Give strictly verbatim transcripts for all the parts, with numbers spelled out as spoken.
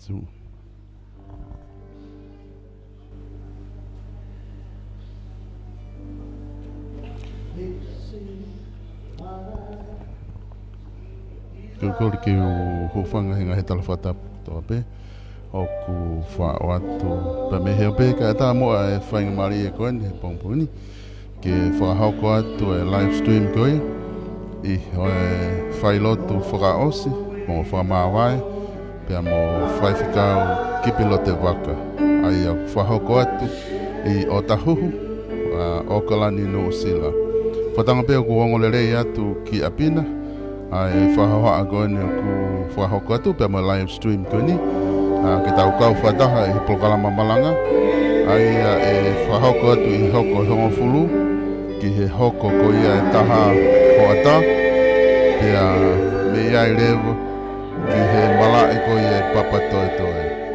Te u Ko e kole ke u hūfanga he ngaahi tala fakatapu kotoa pē ʻoku faʻo atu pē mei he ope, kae ʻatā muʻa e faingamālie ko eni he pongipongi ni ke fakahoko atu e live stream ko ia ʻi he failotu fakaʻosi mo fakamāvae. pea mo Faifekau Kipi Lotevaka, ʻa ia ʻoku fakahoko atu ʻi ʻŌtahuhu, ʻa ʻAokalani, Nuʻusila. Fakatauange pē ʻoku ongo lelei atu ki ʻapi na ʻa e fakahohaʻa ko eni ʻoku fakahoko atu pea mo e live stream ko eni, ʻa, ke tau kau fakataha ʻi he polokalama malanga, ʻa ia ʻe fakahoko atu ʻi he hoko ʻe hongofulu ki he hoko ko ia ʻe taha hoʻatā, pea mei ai leva ki he malaʻe ko ia ʻi Papatoetoe.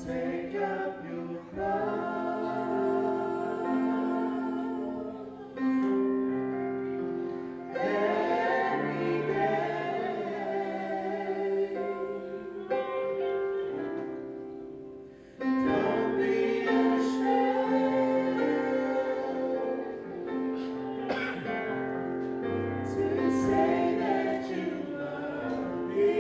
Take up your cross every day. Don't be ashamed to say that you love me.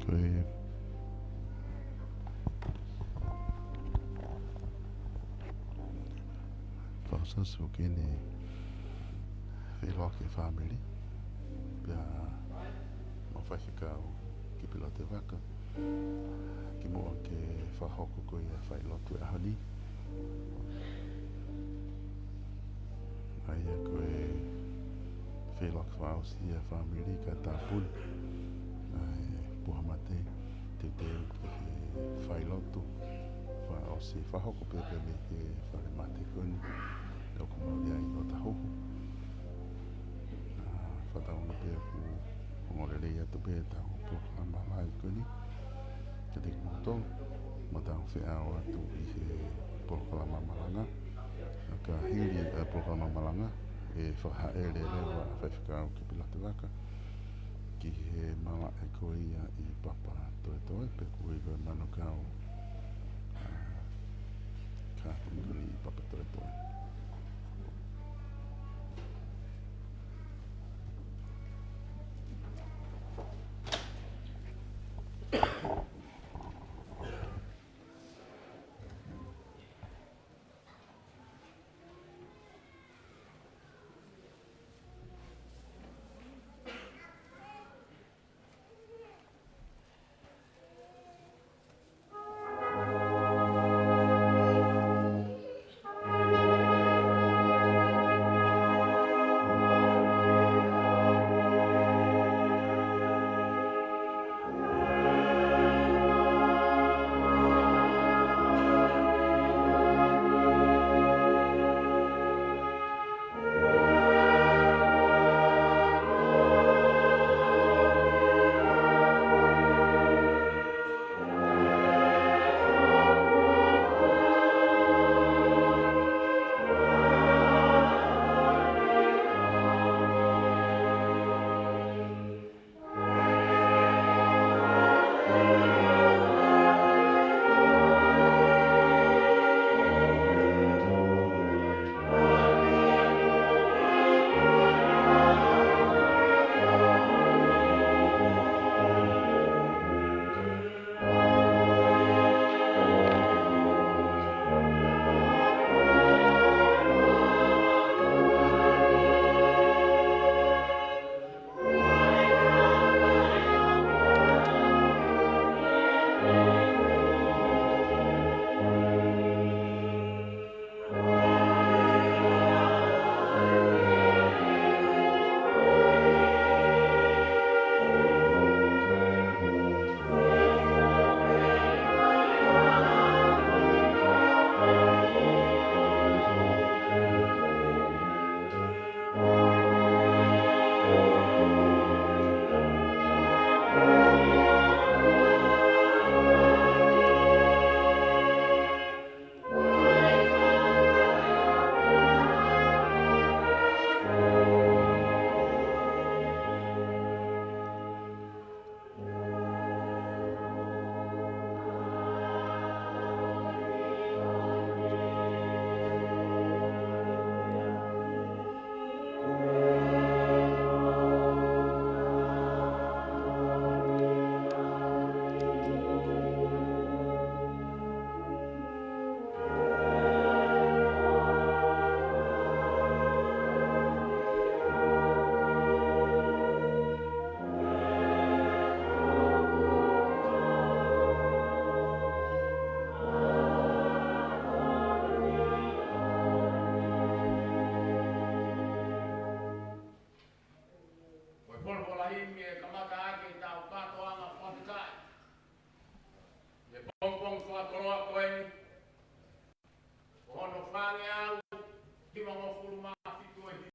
Ko e fakaʻosi ʻoku ne feʻiloaki e fāmili pea mo e faifekau ki Pilote Vaka. Kimuʻa ke fakahoko ko ia e failotu ʻo e ʻaho ni, ʻa ia ko e feʻiloaki fakaʻosi ʻa e fāmili kae tāpuni ʻa e puha mate, teuteu ki he failotu fakaʻosi fakahoko pē pea mei he fale mate ko eni ʻoku maʻu ai ʻo Tahuhu. ʻA, fakatauange pē ʻoku ongoongolelei atu pē ʻetau polokalama live ko eni kiate kimoutolu, mo tau feʻao atu ʻi he polokalama malanga. Ka hili e polokalama malanga, ʻe fakahaʻele leva ʻa e faifekau ki Pilote Vaka ki he malaʻe ko ia ʻi Papatoetoe, pe ko e ʻi Manukau, ʻa, ka ko eni ʻi Papatoetoe. Ko e folofola himi ʻe kamata ʻaki ʻetau kātoanga fakafetaʻi ʻi he pongipongi fakakoloa ko eni, ko hono fāngeau nimangofulu mā fitu ʻo e himi.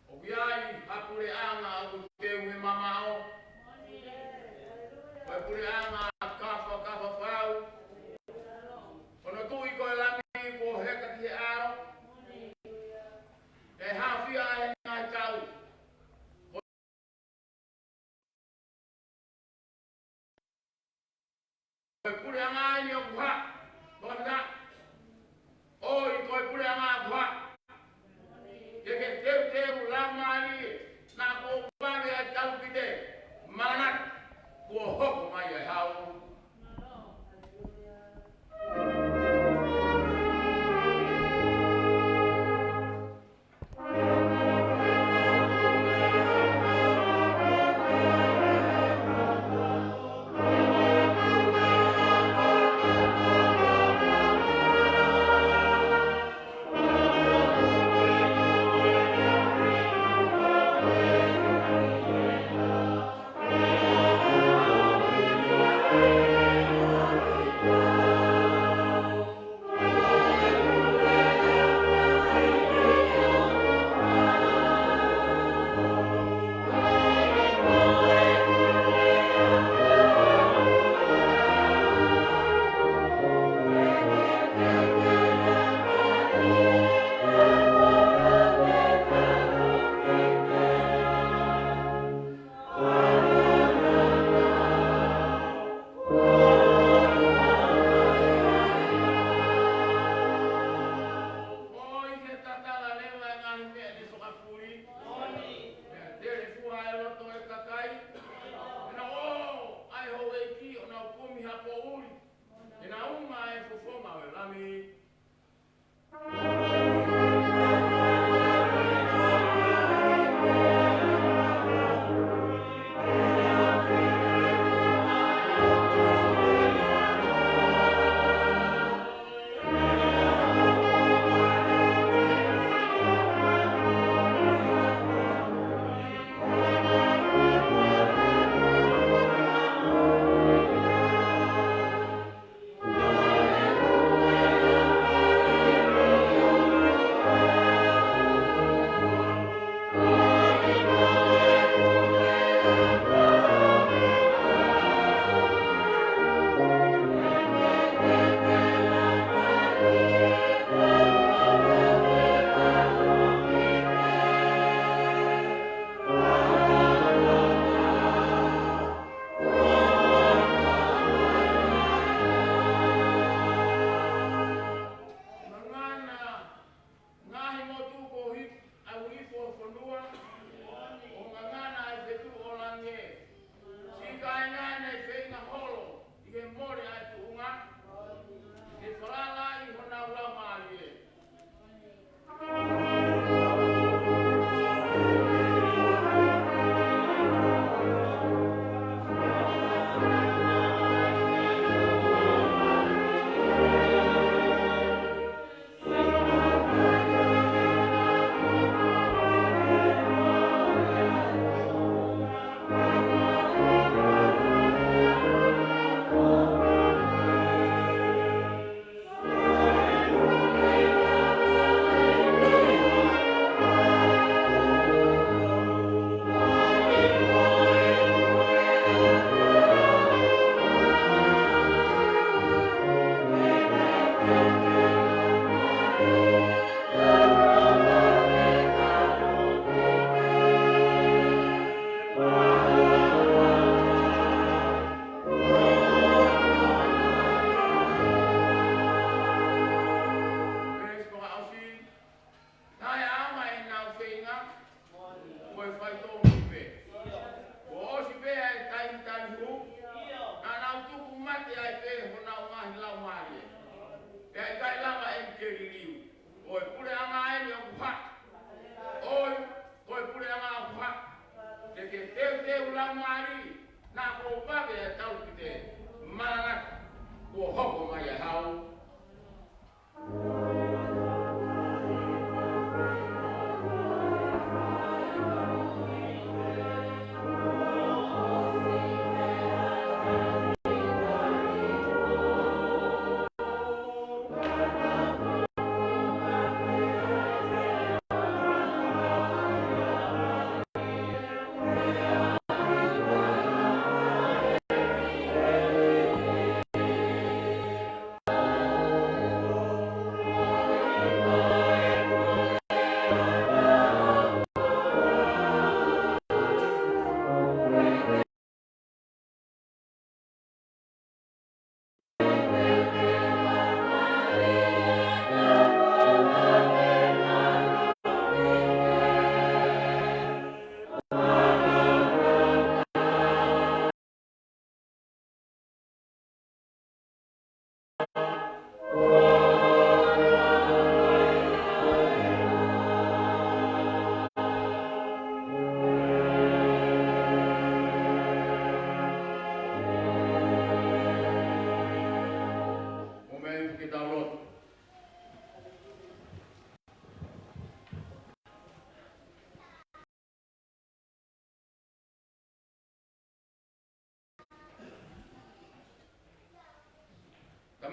ʻOku ʻi ai ha puleʻanga ʻoku teu he mamaʻo, ko e puleʻanga kafakafa fau. Ko hono tuʻi ko e Lami kuo heka ki he ʻao, ʻe hafia ʻa e ngaahi kau. Ko e puleʻanga eni ʻoku hā, ko e na. ʻOi, ko e pule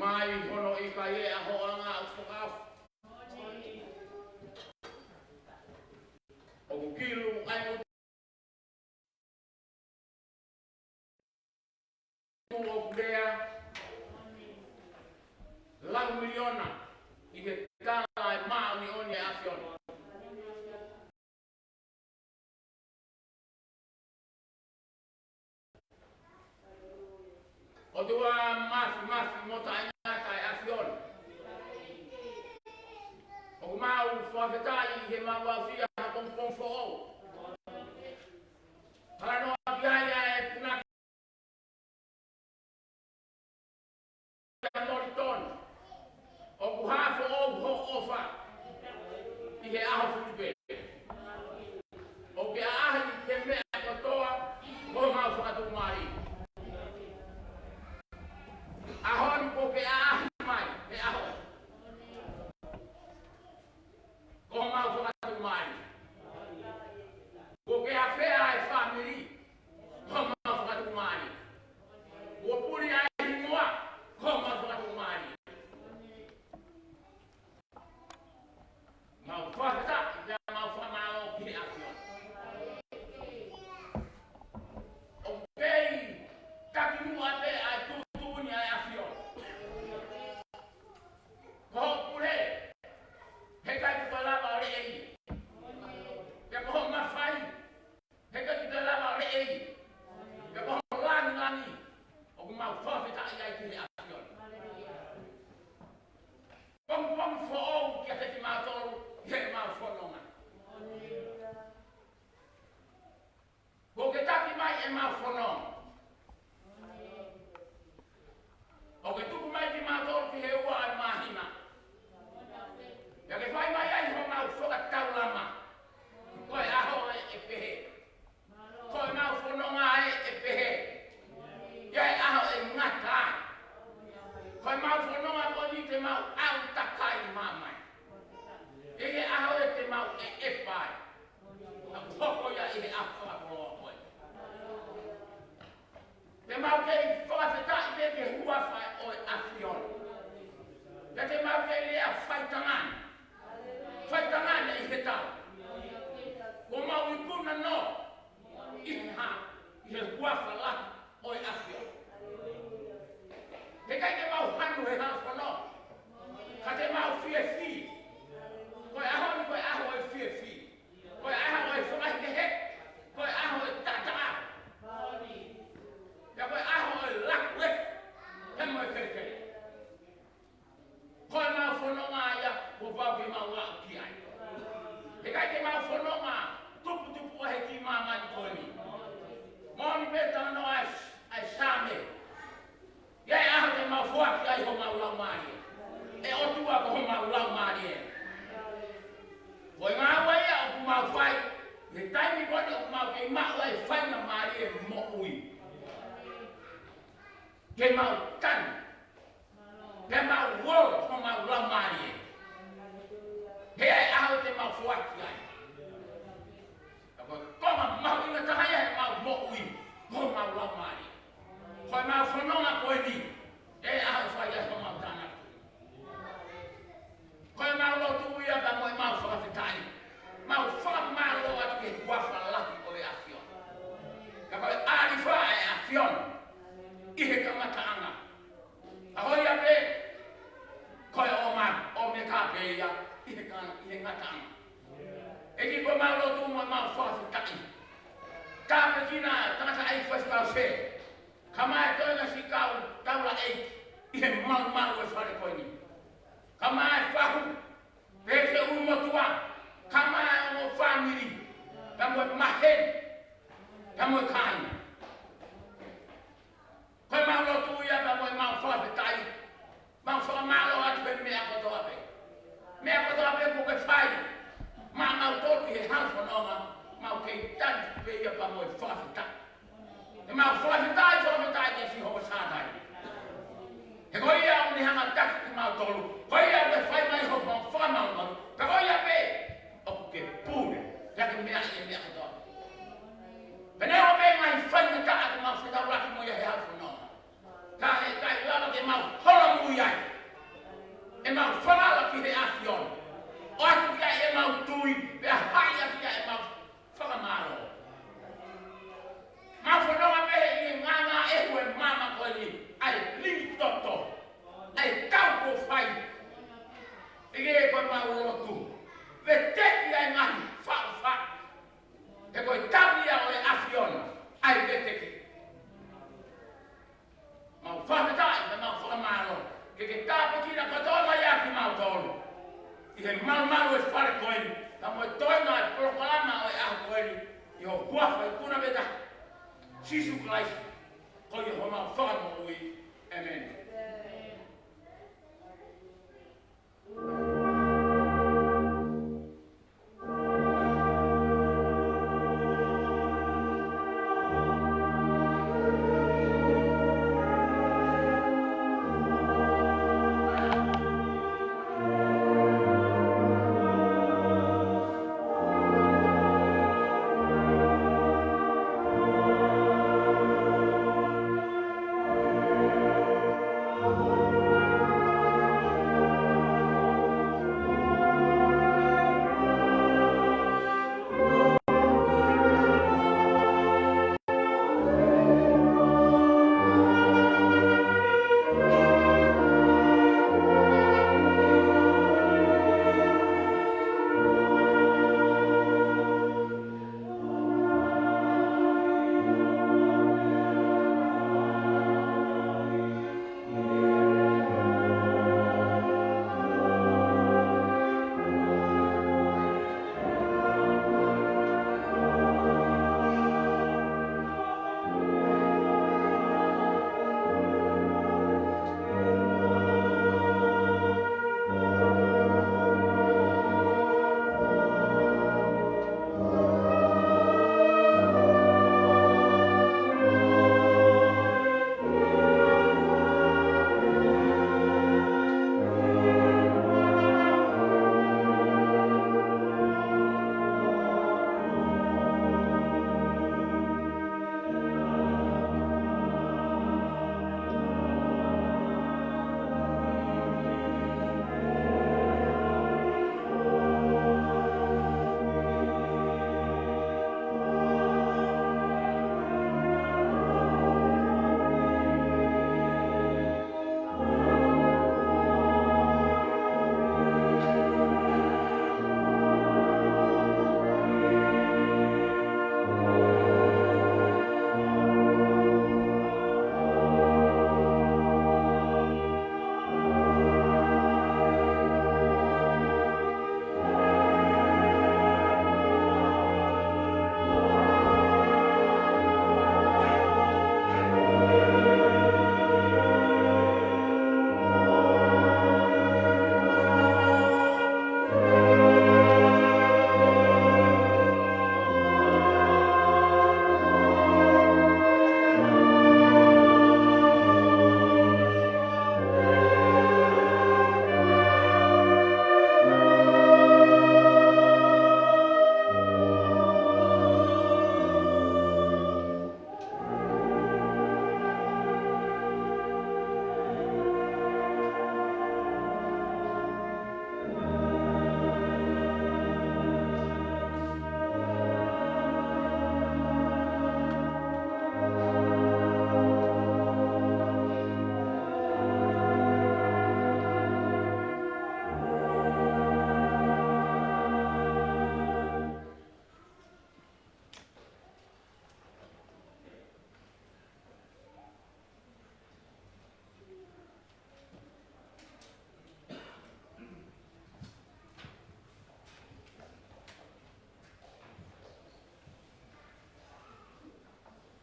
mai hono ʻikai ʻe ʻaho ʻanga ʻoku fakaʻafu. ʻOku kilu ai mo tu ʻoku lea lau miliona ʻi he tala ʻe māʻoniʻoni ʻa e ʻAfiona. ʻOtua mafimafi mo taʻengata ʻa e ʻAfiona. ʻOku mau fakafetaʻi he mau aʻusia ha pongipongi foʻou. Talanoa ki ai ʻa e punake ʻa Molitoni. ʻOku hā foʻou hoʻo ʻofa ʻi he ʻaho fulipē. ʻOku ke ʻaʻahi ki he meʻa kotoa, ko homau fakatuʻumālie. ʻAho ni ʻoku ke ʻaʻahi mai he ʻaho, ko homau fakatuʻumālie. ʻOku ke ʻafea e fāmili, ko homau fakatuʻumālie. ʻOku puli ai e hingoa, ko homau fakatuʻumālie. Mau fakafetaʻi pea mau fakamālō ki he ʻAfiona. ʻOku kei takimuʻa pē ʻa e tuʻutuʻuni ʻa e ʻAfiona. Ko hoʻo pule, heʻikai ke toe lava ʻo leʻei. Pea ko hoʻo mafai, heʻikai ke toe lava ʻo leʻei. Pea ko hoʻo langilangi, ʻoku mau fakafetaʻi ai ki he ʻAfiona. Pongipongi foʻou kiate kimautolu, heʻemau fononga. ʻOku ke taki mai ʻemau fononga. ʻOku ke tuku mai kimautolu ki he ua ʻo e māhina. Pea ke fai mai ai homau fakataulama. Ko e ʻaho ē ʻe pehē. Ko ʻemau fononga ē ʻe pehē. ʻI he ʻaho ʻe ngata ai. Ko ʻemau fononga ko eni te mau ʻalu takai mamae. ʻI he ʻaho ē te mau ʻeʻepa ai. ʻA hoko ia ʻi he ʻaho fakakoloa ko ē. Te mau kei fakafetaʻi pē ki he huafa ʻo e ʻAfiona. Pea te mau kei lea faitangane. Faitangane ʻi he tau. Kuo mau ikuna noa ʻi he hā, ʻi he huafa lahi ʻo e ʻAfiona. Heʻikai ke mau hanu he halafononga, ka te mau fiefia. Ko e ʻaho ni ko e ʻaho ʻo e fiefia. Ko e ʻaho ʻo e fakahekeheke. Ko e ʻaho ʻo e taʻataʻa. Pea ko e ʻaho ʻo e laku ē. He mo e kelekele. Ko ʻemau fononga ia, kuo pau ke mau aʻu ki ai. Heʻikai ke mau fononga tuputupuʻa he kiʻi māmani ko eni. Moʻoni pē talanoa ʻa e, ʻa e Saame. ʻI ai e ʻaho te mau foaki ai homau laumālie. ʻE ʻOtua ko homau laumālie. Ko e ngāue ia ʻoku mau fai, he taimi ko eni ʻoku mau kei maʻu ai e faingamālie moʻui. Ke mau tanu. Ke mau olo homau laumālie. He ʻe ʻi ai e ʻaho te mau foaki ai. Ka ko e konga mahuʻinga taha ia heʻemau moʻui, homau laumālie. Ko ʻemau fononga ko eni, ʻe ʻi ai e ʻaho ʻe fai ai homau tānaki. Ko ʻemau lotu ia pea mo ʻemau fakafetaʻi. Mau fakamālō atu ki he huafa lahi ʻo e ʻAfiona. Ka ko e ʻAlifa ʻa e ʻAfiona ʻi he kamataʻanga. ʻA ia pē, ko e ʻOma-, ʻOmeka pē ia ʻi he ka-, ʻi he ngataʻanga. ʻEiki, ko ʻemau lotu mo ʻemau fakafetaʻi. Tāpuekina tangataʻeiki Faifekau Sē. Kae ʻumaʻā e toenga siʻi kau taulaʻeiki ʻi he malumalu ʻo e fale ko eni. Kae ʻumaʻā e fahu, pea ki he ʻulumotuʻa, kae ʻumaʻā e ongo fāmili, pea mo e maheni, pea mo e kāinga. Ko ʻemau lotu ia pea mo ʻemau fakafetaʻi. Mau fakamālō atu he meʻa kotoa pē. Meʻa kotoa pē kuo ke fai maʻamautolu ʻi he halafononga, mau kei tali pē ia pea mo e fakafetaʻi. ʻEmau fakafetaʻi, fakafetaʻi kia Sihova Sātai. He ko ia ʻoku ne hanga ʻo taki kimautolu. Ko ia ʻoku ne fai mai hoʻomou fakamalumalu. Pea ko ia pē ʻoku ke pule. Pea ke meaʻi e meʻa kotoa. Pea neongo pē e ngaahi faingataʻa te mau fetaulaki mo ia he halafononga, ka heʻikai lava ke mau holomui ai. Ke ke ko e mau lotu. Veteki ʻa e ngaahi faʻufaʻu. He ko e taimi ia ʻo e ʻAfiona ʻa e veteki. Mau fakafetaʻi, pea mau fakamālō. Ke ke tāpuekina kotoa mai ʻa kimautolu ʻi he malumalu ʻo e fale ko eni, pea mo e toenga ʻo e polokalama ʻo e ʻaho ko eni, ʻi ho huafa ʻi he ikunape taha, Sīsū Kalaisi, ko homau Fakamoʻui. ʻĒmeni.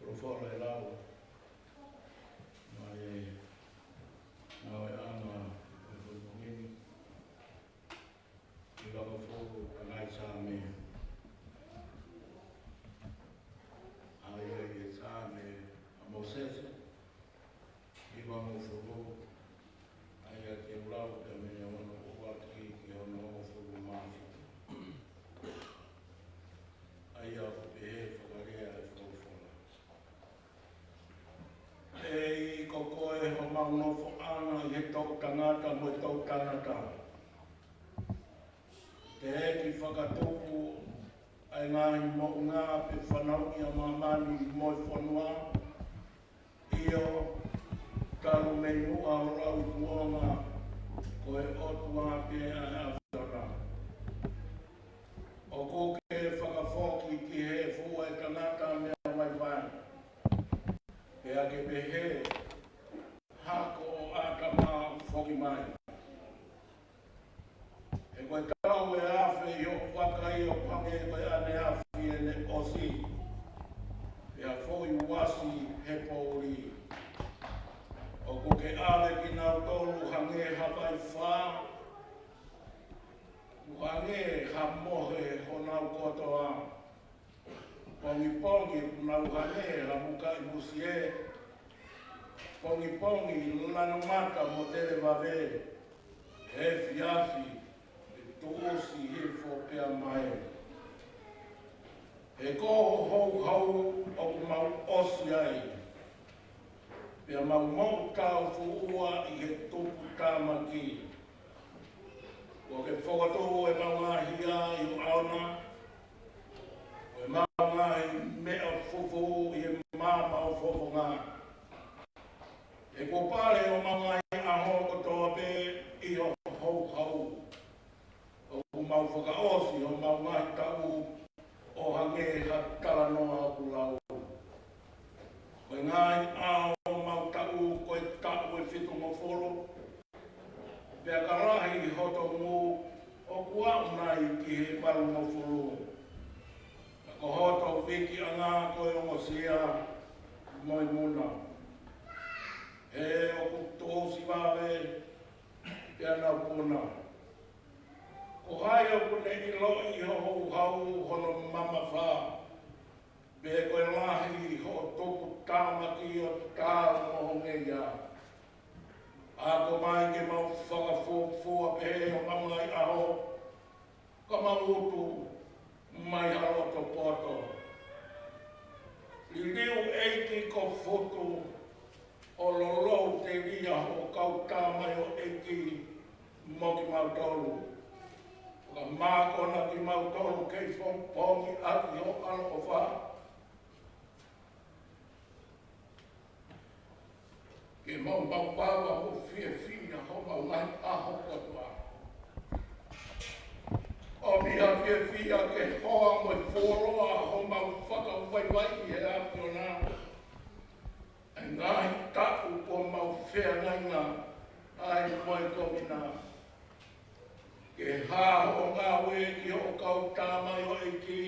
Folofola ʻe lau mai ʻa e ngāueʻanga ʻo e pongipongi ni, ʻi he fakafou ʻa e ngaahi Saame. ʻA ia ʻi he Saame ʻa Mōsese, hivangofulu, ʻa ia te u lau pē mei he ono ʻuluaki ki he ono ʻuluaki mā fitu. ʻA ia ʻoku pehē fakalea ʻa e folofola. ʻEiki, ko koe homau nofoʻanga ʻi he toʻutangata mo e toʻutangata. Teʻeki fakatupu ʻa e ngaahi moʻunga pe fanauʻi ʻa māmani mo e fonua. ʻIo, talu mei muʻa ho lauikuonga, ko e ʻOtua pē ʻa e ʻAfiona. ʻOku ke fakafoki ki he efu ʻa e tangata meʻa vaivai, pea ke pehē, Hako ʻo ʻĀtama, foki mai. He ko e tau ʻe afe ʻi hoʻo vaka ʻo hangē ko e ʻaneafi ʻene ʻosi, pea foʻi uasi he poʻuli. ʻOku ke ʻave kinautolu hangē ha vaifā, ʻoku hangē ha mohe honau kotoa. Pongipongi ʻoku nau hangē ha mukaʻi musie. Pongipongi lanu mata mo televave. Efiafi ʻe tuʻusi hifo pea mae. He ko ho houhau ʻoku mau ʻosi ai, pea mau moʻutāufuʻua ʻi he tupu tāmaki. Kuo ke fokotuʻu ʻemau ngaahi hia ʻi ho ʻaona, ko ʻemau ngaahi meʻa fufū ʻi he maama ʻo ho fofonga. He kuo pale homau ngaahi ʻaho kotoa pē ʻi ho houhau. ʻOku mau fakaʻosi homau ngaahi taʻu ʻo hangē ha talanoa ʻoku lau. Ko e ngaahi ʻaho homau taʻu ko e taʻu ʻe fitungofulu, pea ka lahi hoto ngu ʻoku aʻu nai ki he valungofulu. Ka ko hoto vikiʻanga ko e ongosia mo e muna. He ʻoku tuʻusi vave pea nau puna. Ko hai ʻoku ne ʻiloʻi ʻi ho houhau hono mamafa, pe ko e lahi hoʻo tupu tāmaki ʻo taau mo ho ngeia? Ako mai ke mau fakafuofua pehē homau ngaahi ʻaho, ka mau utu mai ha loto poto. Liliu ʻEiki ko Futu, ʻo lolou telia ho kau tamaioʻeiki mo kimautolu. Fakamākona kimautolu kei pongipongi ʻaki ho ʻaloʻofa. Ke mau maumau mo fiefia homau ngaahi ʻaho kotoa. ʻOmi ha fiefia ke hoa mo e fuoloa homau fakavaivai ʻi he ʻAfiona. ʻA e ngaahi taʻu kuo mau feangainga ai mo e Kōmina. Ke hā hoʻo ngāue ʻi hoʻo kau tamaioʻeiki,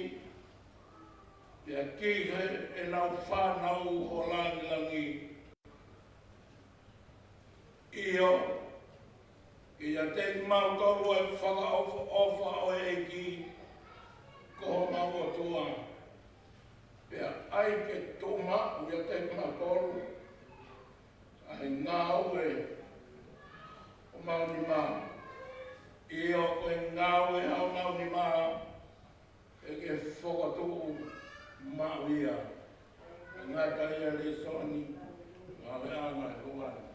pea ki heʻenau fānau ho langilangi. ʻIo, ke ʻiate kimautolu ʻa e fakaʻofoʻofa ʻo e ʻEiki ko homau ʻOtua. Pea ʻai ke tuʻumaʻu ʻiate kimautolu ʻa e ngāue ʻa homau nima. ʻIo, ko e ngāue ʻa homau nima ʻe ke fokotuʻu maʻu ia. Ngata ia lēsoni, ngāue ʻa e ngaahi ʻaho ni.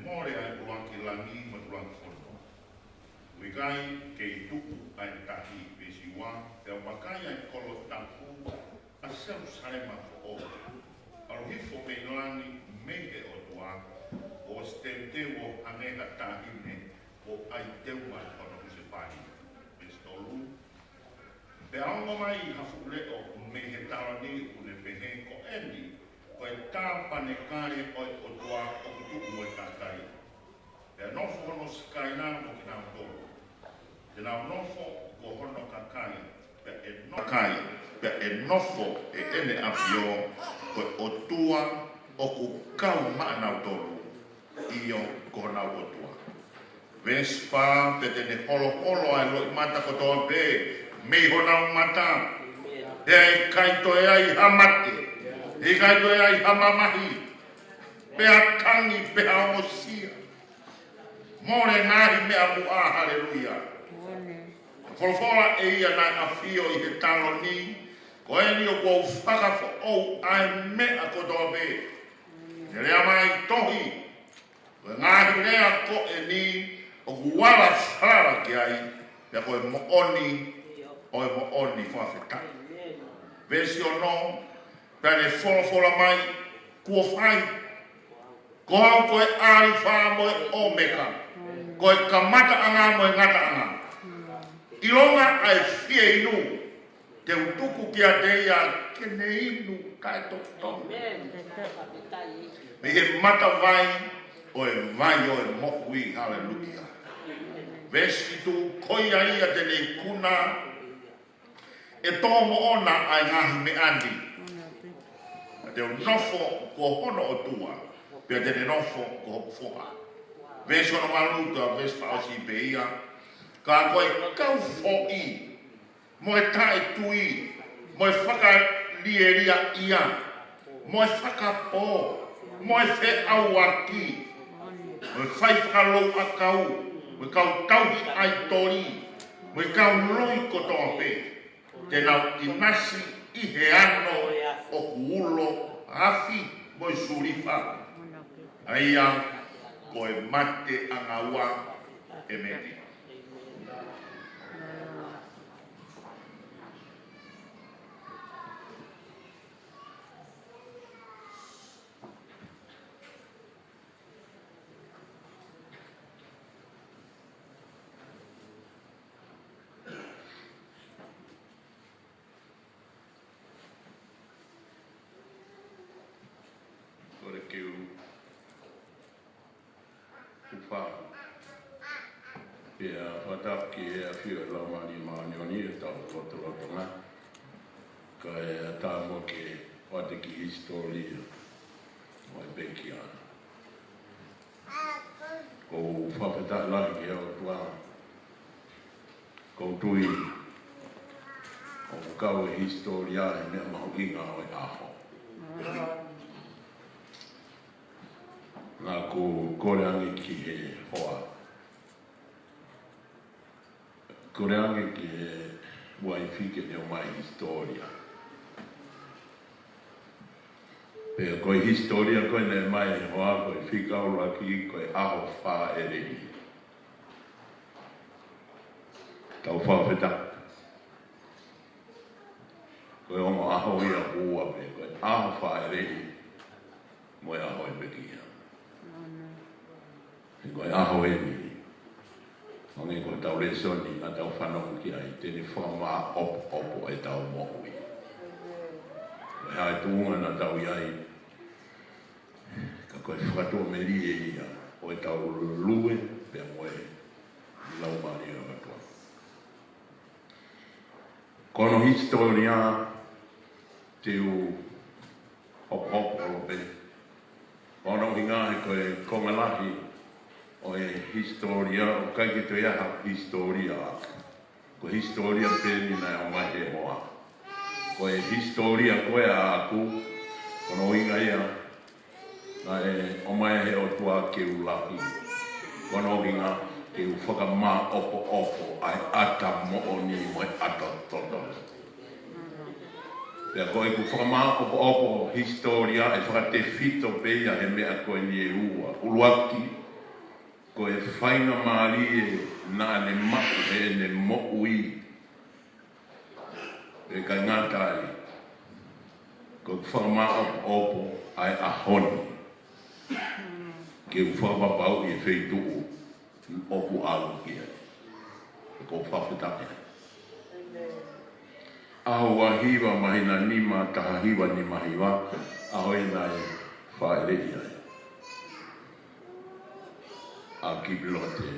Mole ʻa e ʻuluaki langi mo e ʻuluaki fonua. ʻOku ʻikai kei tuʻu ʻa e tahi, veesi ua, pea vakai ʻa e kolo tapu, ʻa Selūsalema foʻou, ʻalu hifo mei langi mei he ʻOtua, ʻosi teuteu ʻo hangē ha taʻahine, ʻo ʻai teunga hono husepāniti. Veesi tolu, pea ongo mai ha fuʻu leʻo mei he taloni ʻoku ne pehē, ko eni, ko e tāpanekale ʻo e ʻOtua ʻoku tuʻu mo e kakai. Pea nofo hono sikaina mo kinautolu. Te nau nofo ko hono kakai, pea ʻe no-, kakai, pea ʻe nofo ʻi heʻene ʻafio, ko e ʻOtua ʻoku kau maʻanautolu, ʻio, ko honau ʻOtua. Veesi fā, pea te ne holoholo ʻa e loʻimata kotoa pē mei honau mata. Pea ʻe ʻikai toe ai ha mate, ʻe ʻikai toe ai ha mamahi, pe ha tangi, pe ha ongosia. Mole ngaahi meʻa muʻa, haleluia. Folofola ʻe ia naʻe ʻafio ʻi he taloni, ko eni ʻoku ou fakafoʻou ʻa e meʻa kotoa pē. Ne lea mai tohi, ko e ngaahi lea ko eni ʻoku ala falala ki ai, pea ko e moʻoni ʻo e moʻoni. Fakafetaʻi. Veesi ono, pea ne folofola mai, kuo fai. Ko au ko e ʻAlifa mo e ʻOmeka, ko e kamataʻanga mo e ngataʻanga. ʻIlonga ʻa e fieinu, te u tuku kiate ia ke ne inu taʻetotongi mei he matavai ʻo e vai ʻo e moʻui. Haleluia. Veesi fitu, ko ia ia te ne ikuna ʻe tō moʻona ʻa e ngaahi meʻa ni. Te u nofo ko hono ʻOtua, pea te ne nofo ko hoku foha. Veesi ono valu, ko e veesi fakaʻosi pē ia. Ka ko e kau foʻi, mo e taʻetui, mo e fakalielia ia, mo e fakapō, mo e feʻauaki, mo e fai fakalouʻakau, mo e kau tauhi ʻaitoli, mo e kau lui kotoa pē, te nau ʻinasi ʻi he ano ʻoku ulo afi mo e sulifa. ʻA ia ko e mateʻanga ua. ʻEmeni. Kole ke u ʻufa. Pea fakatapu ki he ʻafio ʻa e Laumālie Māʻoniʻoni ʻi hotau lotolotonga. Kae ʻatā muʻa ke ʻoatu e kiʻi hisitōlia ʻo e pekia. ʻOku ou fakafetaʻi lahi ki he ʻOtua. ʻOku ou tui ʻoku kau e hisitōlia he meʻa mahuʻinga ʻo e ʻaho. Naʻa ku kole ange ki he hoa, kole ange ki he uaifi ke ne ʻomai hisitōlia. Pea ko e hisitōlia ko ē naʻe ʻomai ʻe he hoa, ko e fika ʻuluaki, ko e ʻAho Fāʻeleʻi. Tau fakafetaʻi. Ko e ongo ʻaho ia ʻe ua pē, ko e ʻAho Fāʻeleʻi mo e ʻAho ʻo e Pekia. He ko e ʻaho eni, hangē ko ʻetau lēsoni naʻa tau fanongo ki ai, te ne fakamāʻopoʻopo ʻetau moʻui. Ko e hā e tuʻunga naʻa tau ʻi ai, ka ko e fakatuʻamelie ia ʻo ʻetau lue pea mo e Laumālie ʻo e ʻOtua. Ko hono hisitōlia te u hopohopo pē. Ko hono ʻuhinga he ko e konga lahi ʻo e hisitōlia, ʻoku ʻikai ke toe ʻi ai ha hisitōlia. Ko e hisitōlia pē eni naʻe ʻomai ʻe he hoa. Ko e hisitōlia ko ē ʻaʻaku, ko hono ʻuhinga ia, naʻe ʻomai ʻe he ʻOtua ke u lahi. Ko hono ʻuhinga ke u fakamāʻopoʻopo ʻa e ʻata moʻoni mo e ʻata totonu. Pea ko ʻeku fakamāʻopoʻopo hisitōlia ʻe fakatefito pē ia he meʻa ko eni ʻe ua. ʻUluaki, Ko e faingamālie naʻa ne maʻu heʻene moʻui. Pea ʻikai ngata ai, ko e fakamāʻopoʻopo ʻa e ʻaho ni ke u fakapapauʻi e feituʻu ʻoku ʻalu ki ai. Ko e fakafetaʻi. ʻAho ua hiva māhina nima taha hiva nima hiva, ʻaho ia naʻe fāʻeleʻi ai ʻa Kipilote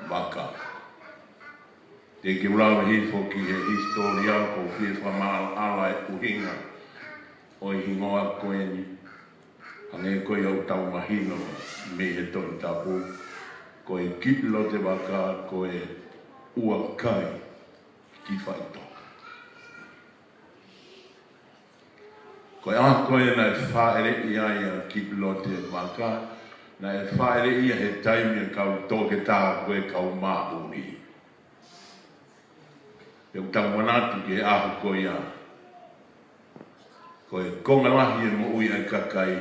Vaka. Te u kiʻi lave hifo ki he hisitōlia, ʻoku ou fie fakamaʻalaʻala e ʻuhinga ʻo e hingoa ko eni. Hangē ko ia ʻoku tau mahino mei he Tohi Tapu, ko e Kipilote Vaka ko e ua kai ki faʻitoka. Ko e ʻaho ko ē naʻe fāʻeleʻi ai ʻa Kipilote Vaka, naʻe fāʻeleʻi ia he taimi ʻa e kau toketā ko e kau māʻuli. Pea ʻoku tau manatu ki he ʻaho ko ia, ko e konga lahi e moʻui ʻa e kakai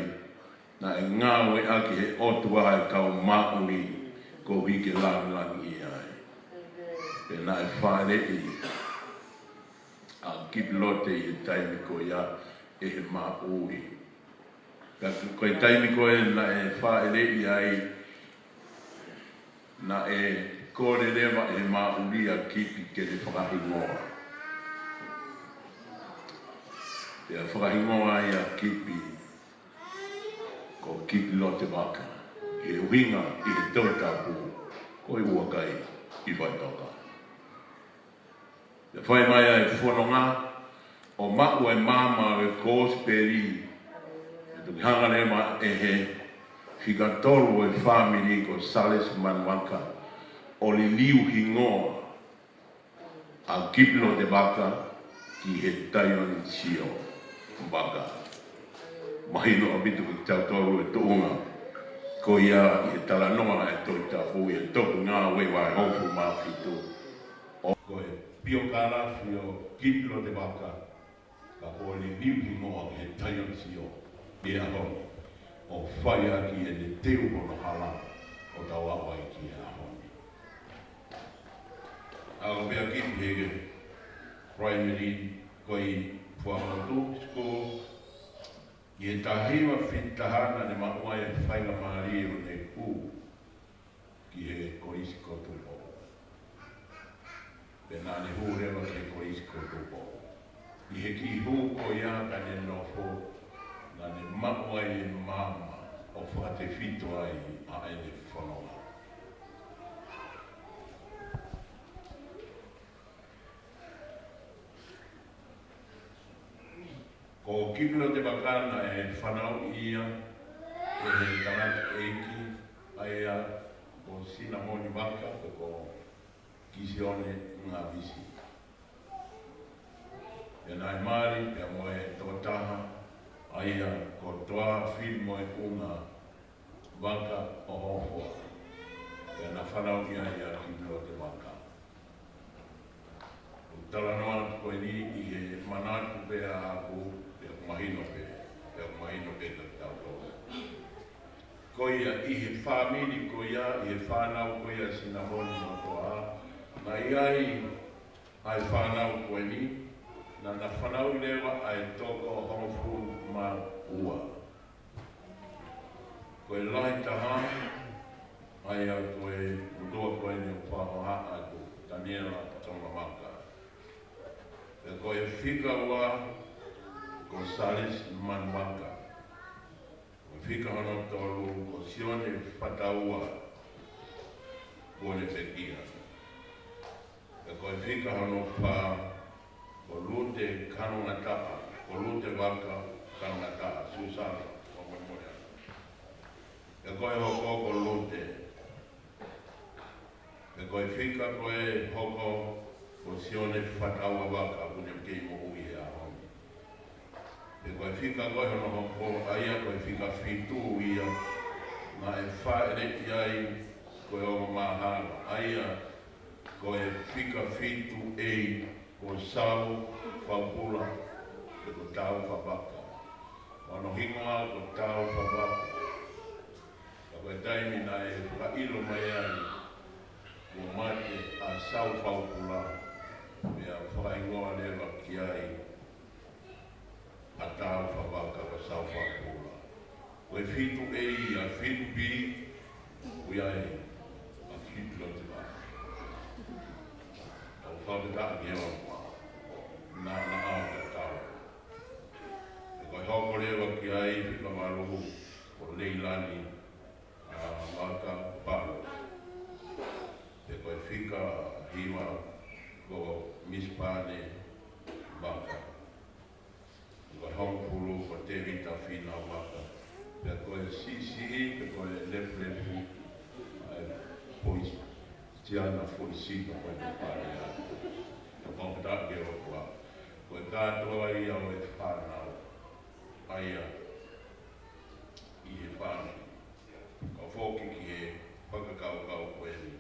naʻe ngāueʻaki he ʻOtua ʻa e kau māʻuli koeʻuhi ke langilangiʻia ai. Pea naʻe fāʻeleʻi ʻa Kipilote ʻi he taimi ko ia ʻe he māʻuli. Ka ko e taimi ko ē naʻe fāʻeleʻi ai, naʻe kole leva ʻe he māʻuli ʻa Kipi ke ne fakahingoa. Pea fakahingoa ai ʻa Kipi ko Kipilote Vaka, ʻi he ʻuhinga ʻi he Tohi Tapu, ko e ua kai ki faʻitoka. Pea fai mai ʻa e fononga ʻo maʻu e maama ʻo e Kosipeli, ʻe toki hanga leva ʻe he fika tolu ʻo e fāmili ko Salesi Manu Vaka ʻo liliu hingoa ʻa Kipilote Vaka ki he Taione Sio Vaka. Mahino ʻaupito kiate kitautolu e tuʻunga ko ia ʻi he talanoa ʻa e Tohi Tapu ʻi he Tokengāue vahe hongofulu mā fitu. ʻO ko e piokalafi ʻo Kipilote Vaka, ka ko e liliu hingoa ki he Taione Sio ʻi he ʻaho ni, ʻo fai ʻaki ʻene teu hono hala ʻo tau aʻu ai ki he ʻaho ni. ʻA ko pea Kipi he primary ko ē ʻi Fuaʻamotu School, ʻi he taha hiva fitu taha naʻa ne maʻu ai e faingamālie ʻo ne hū ki he Kolisi ko Tupou. Pea naʻa ne hū leva ki he Kolisi ko Tupou. ʻI he kiʻi hū ko ia ka ne nofo, naʻa ne maʻu ai e maama ʻo fakatefito ai ʻa ʻene fononga. Ko Kipilote Vaka naʻe fanauʻi ia ʻe he tangataʻeiki ʻa ia ko Sinamoni Vaka, ko Kisione Ngavisi. Pea naʻe mali pea mo e tokotaha ʻa ia ko Toafili Moeʻunga Vaka ʻo Hofoa. Pea naʻe fanauʻi ai ʻa Kipilote Vaka. ʻOku talanoa atu ko eni ʻi he manatu pē ʻaʻaku, pea ʻoku mahino pē, pea ʻoku mahino pē kiate kitautolu. Ko ia ʻi he fāmili ko ia, ʻi he fānau ko ia Sinamoni mo Toa, naʻe ʻi ai ʻa e fānau ko eni, naʻa na fanauʻi leva ʻa e toko hongofulu mā ua. Ko e lahi taha, ʻa ia ko e motuʻa ko eni ʻoku fakahohaʻa atu, Taniela Tonga Vaka. Pea ko e fika ua, ko Salesi Manu Vaka. Ko e fika hono tolu, ko Sione Fataua Kuonepekia. Pea ko e fika hono fā, ko Lute Kanongataʻa, ko Lute Vaka Kanongataʻa, Susana, ko Moemoea. Pea ko e hoko, ko Lute. Pea ko e fika ko ē hoko, ko Sione Fataua Vaka, ʻoku ne kei moʻui he ʻaho ni. Pea ko e fika ko ē hono hoko, ʻa ia ko e fika fitu ia, naʻe fāʻeleʻi ai ko e ongo māhanga, ʻa ia ko e fika fitu A, ko Sau Faupula, pea ko Taufa Vaka. Hono hingoa ko Taufa Vaka. Ka Ko e taimi naʻe fakaʻilo mai ai kuo mate ʻa Saufaupula, pea fakahingoa leva ki ai ʻa Taufavaka ko Saufaupula. Ko e fitu A, fitu B, ʻoku ʻi ai ʻa Kiplote Vaka. ʻOku fakafetaʻi ki he ʻOtua, naʻa, naʻa tatau. Pea ko e hoko leva ki ai fika valu ko Leilani ʻa Vaka Palo. Pea ko e fika hiva ko Miss Pane Vaka. Ko e hongofulu ko Tēvita Fina Vaka. Pea ko e siʻisiʻi, pea ko e lefulefu, ʻa e Poisi, Tiana Foisi, ko e Pane ia. Pea ko e taʻu ke o kua. Ko e kātoa ia ʻo e fānau ʻa ia ʻi he fānau. Ka foki ki he fakakaukau ko eni.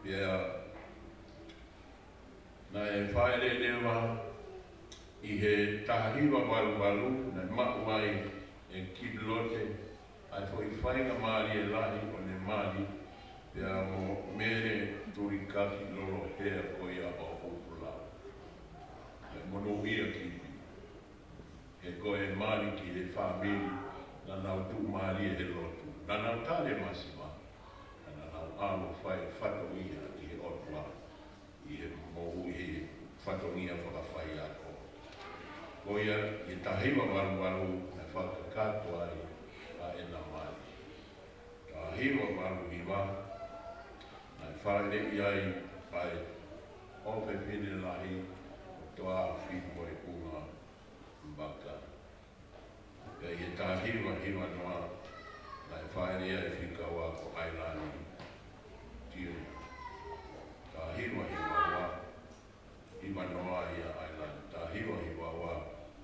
Pea naʻe fāʻele leva ʻi he taha hiva valu valu, naʻe maʻu ai ʻe Kiplote ʻa e foʻi faingamālie lahi ʻo ne mali, pea mo Mele Tulikaki Lolohea ko ia ʻo Upolu. Naʻe monūʻia Kipi. He ko e mali ki he fāmili, naʻa nau tuʻumālie he lotu. Naʻa nau tali e masiva, naʻa nau ʻalu ʻo fai fatongia ʻi he ʻOtua, ʻi he moʻui, ʻi he fatongia fakafaiako. Ko ia, ʻi he taha hiva valu valu, naʻe fakakakato ai ʻa ʻena mali. Taha hiva valu hiva, naʻe fāʻeleʻi ai ʻa e ʻofefine lahi ʻo Toaofi Moeʻunga Vaka. Pea ʻi he taha hiva hiva noa, naʻe fāʻeleʻi ai fika ua ko ʻAilani Tiuna. Taha hiva hiva ua, hiva noa ia ʻAilani. Taha hiva hiva ua,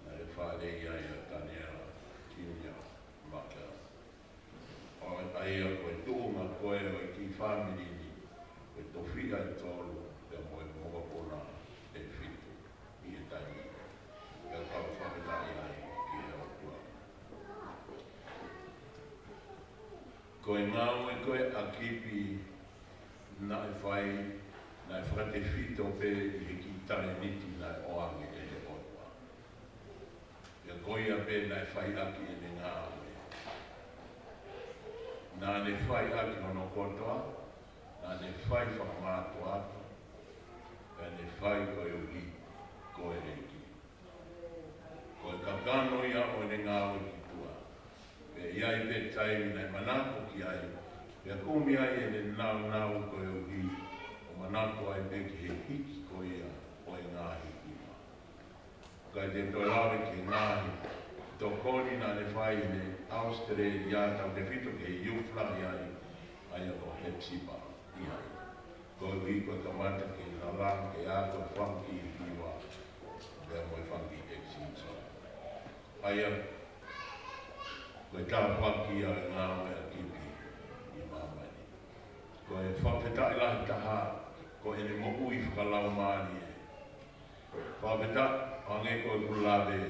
naʻe fāʻeleʻi ai ʻa Taniela Tiuna Vaka. ʻA ia ko e tuʻunga ko ē ʻo e kiʻi fāmili ni, ko e tofiʻa ʻe tolu, pea mo e mokopuna ʻe fitu ʻi he taimi. Pea kau fakataʻi ai ki he ʻOtua. Ko e ngāue ko ē ʻa Kipi naʻe fai, naʻe fakatefito pē ʻi he kiʻi talēniti naʻe ʻoange ʻe he ʻOtua. Pea ko ia pē naʻe fai ʻaki ʻene ngāue. Naʻa ne fai ʻaki hono kotoa, naʻa ne fai fakamātoato, pea ne fai koeʻuhi ko e ʻEiki. Ko e kakano ia ʻo ʻene ngāue ki tuʻa. Pea ʻi ai pē taimi naʻe manako ki ai, pea kumi ai ʻene naunau koeʻuhi ʻo manako ai pē ki he hiki ko ia ʻo e ngaahi hima. Ka te u toe lave ki he ngaahi tokoni naʻa ne fai ʻi ʻAositelēlia, tautefito ki he youth lahi ai, ʻa ia ko Hepsipa ʻi ai. Koeʻuhi ko e kamata ke lala, ke ako e fanga kiʻi hiva, pea mo e fanga kiʻi exit song. ʻA ia, ko e tāpuaki ia ʻo e ngāue ʻa Kipi ʻi māmani. Ko e fakafetaʻi lahi taha, ko ʻene moʻui fakalaumālie. Fakafetaʻi, hangē ko ʻeku lave,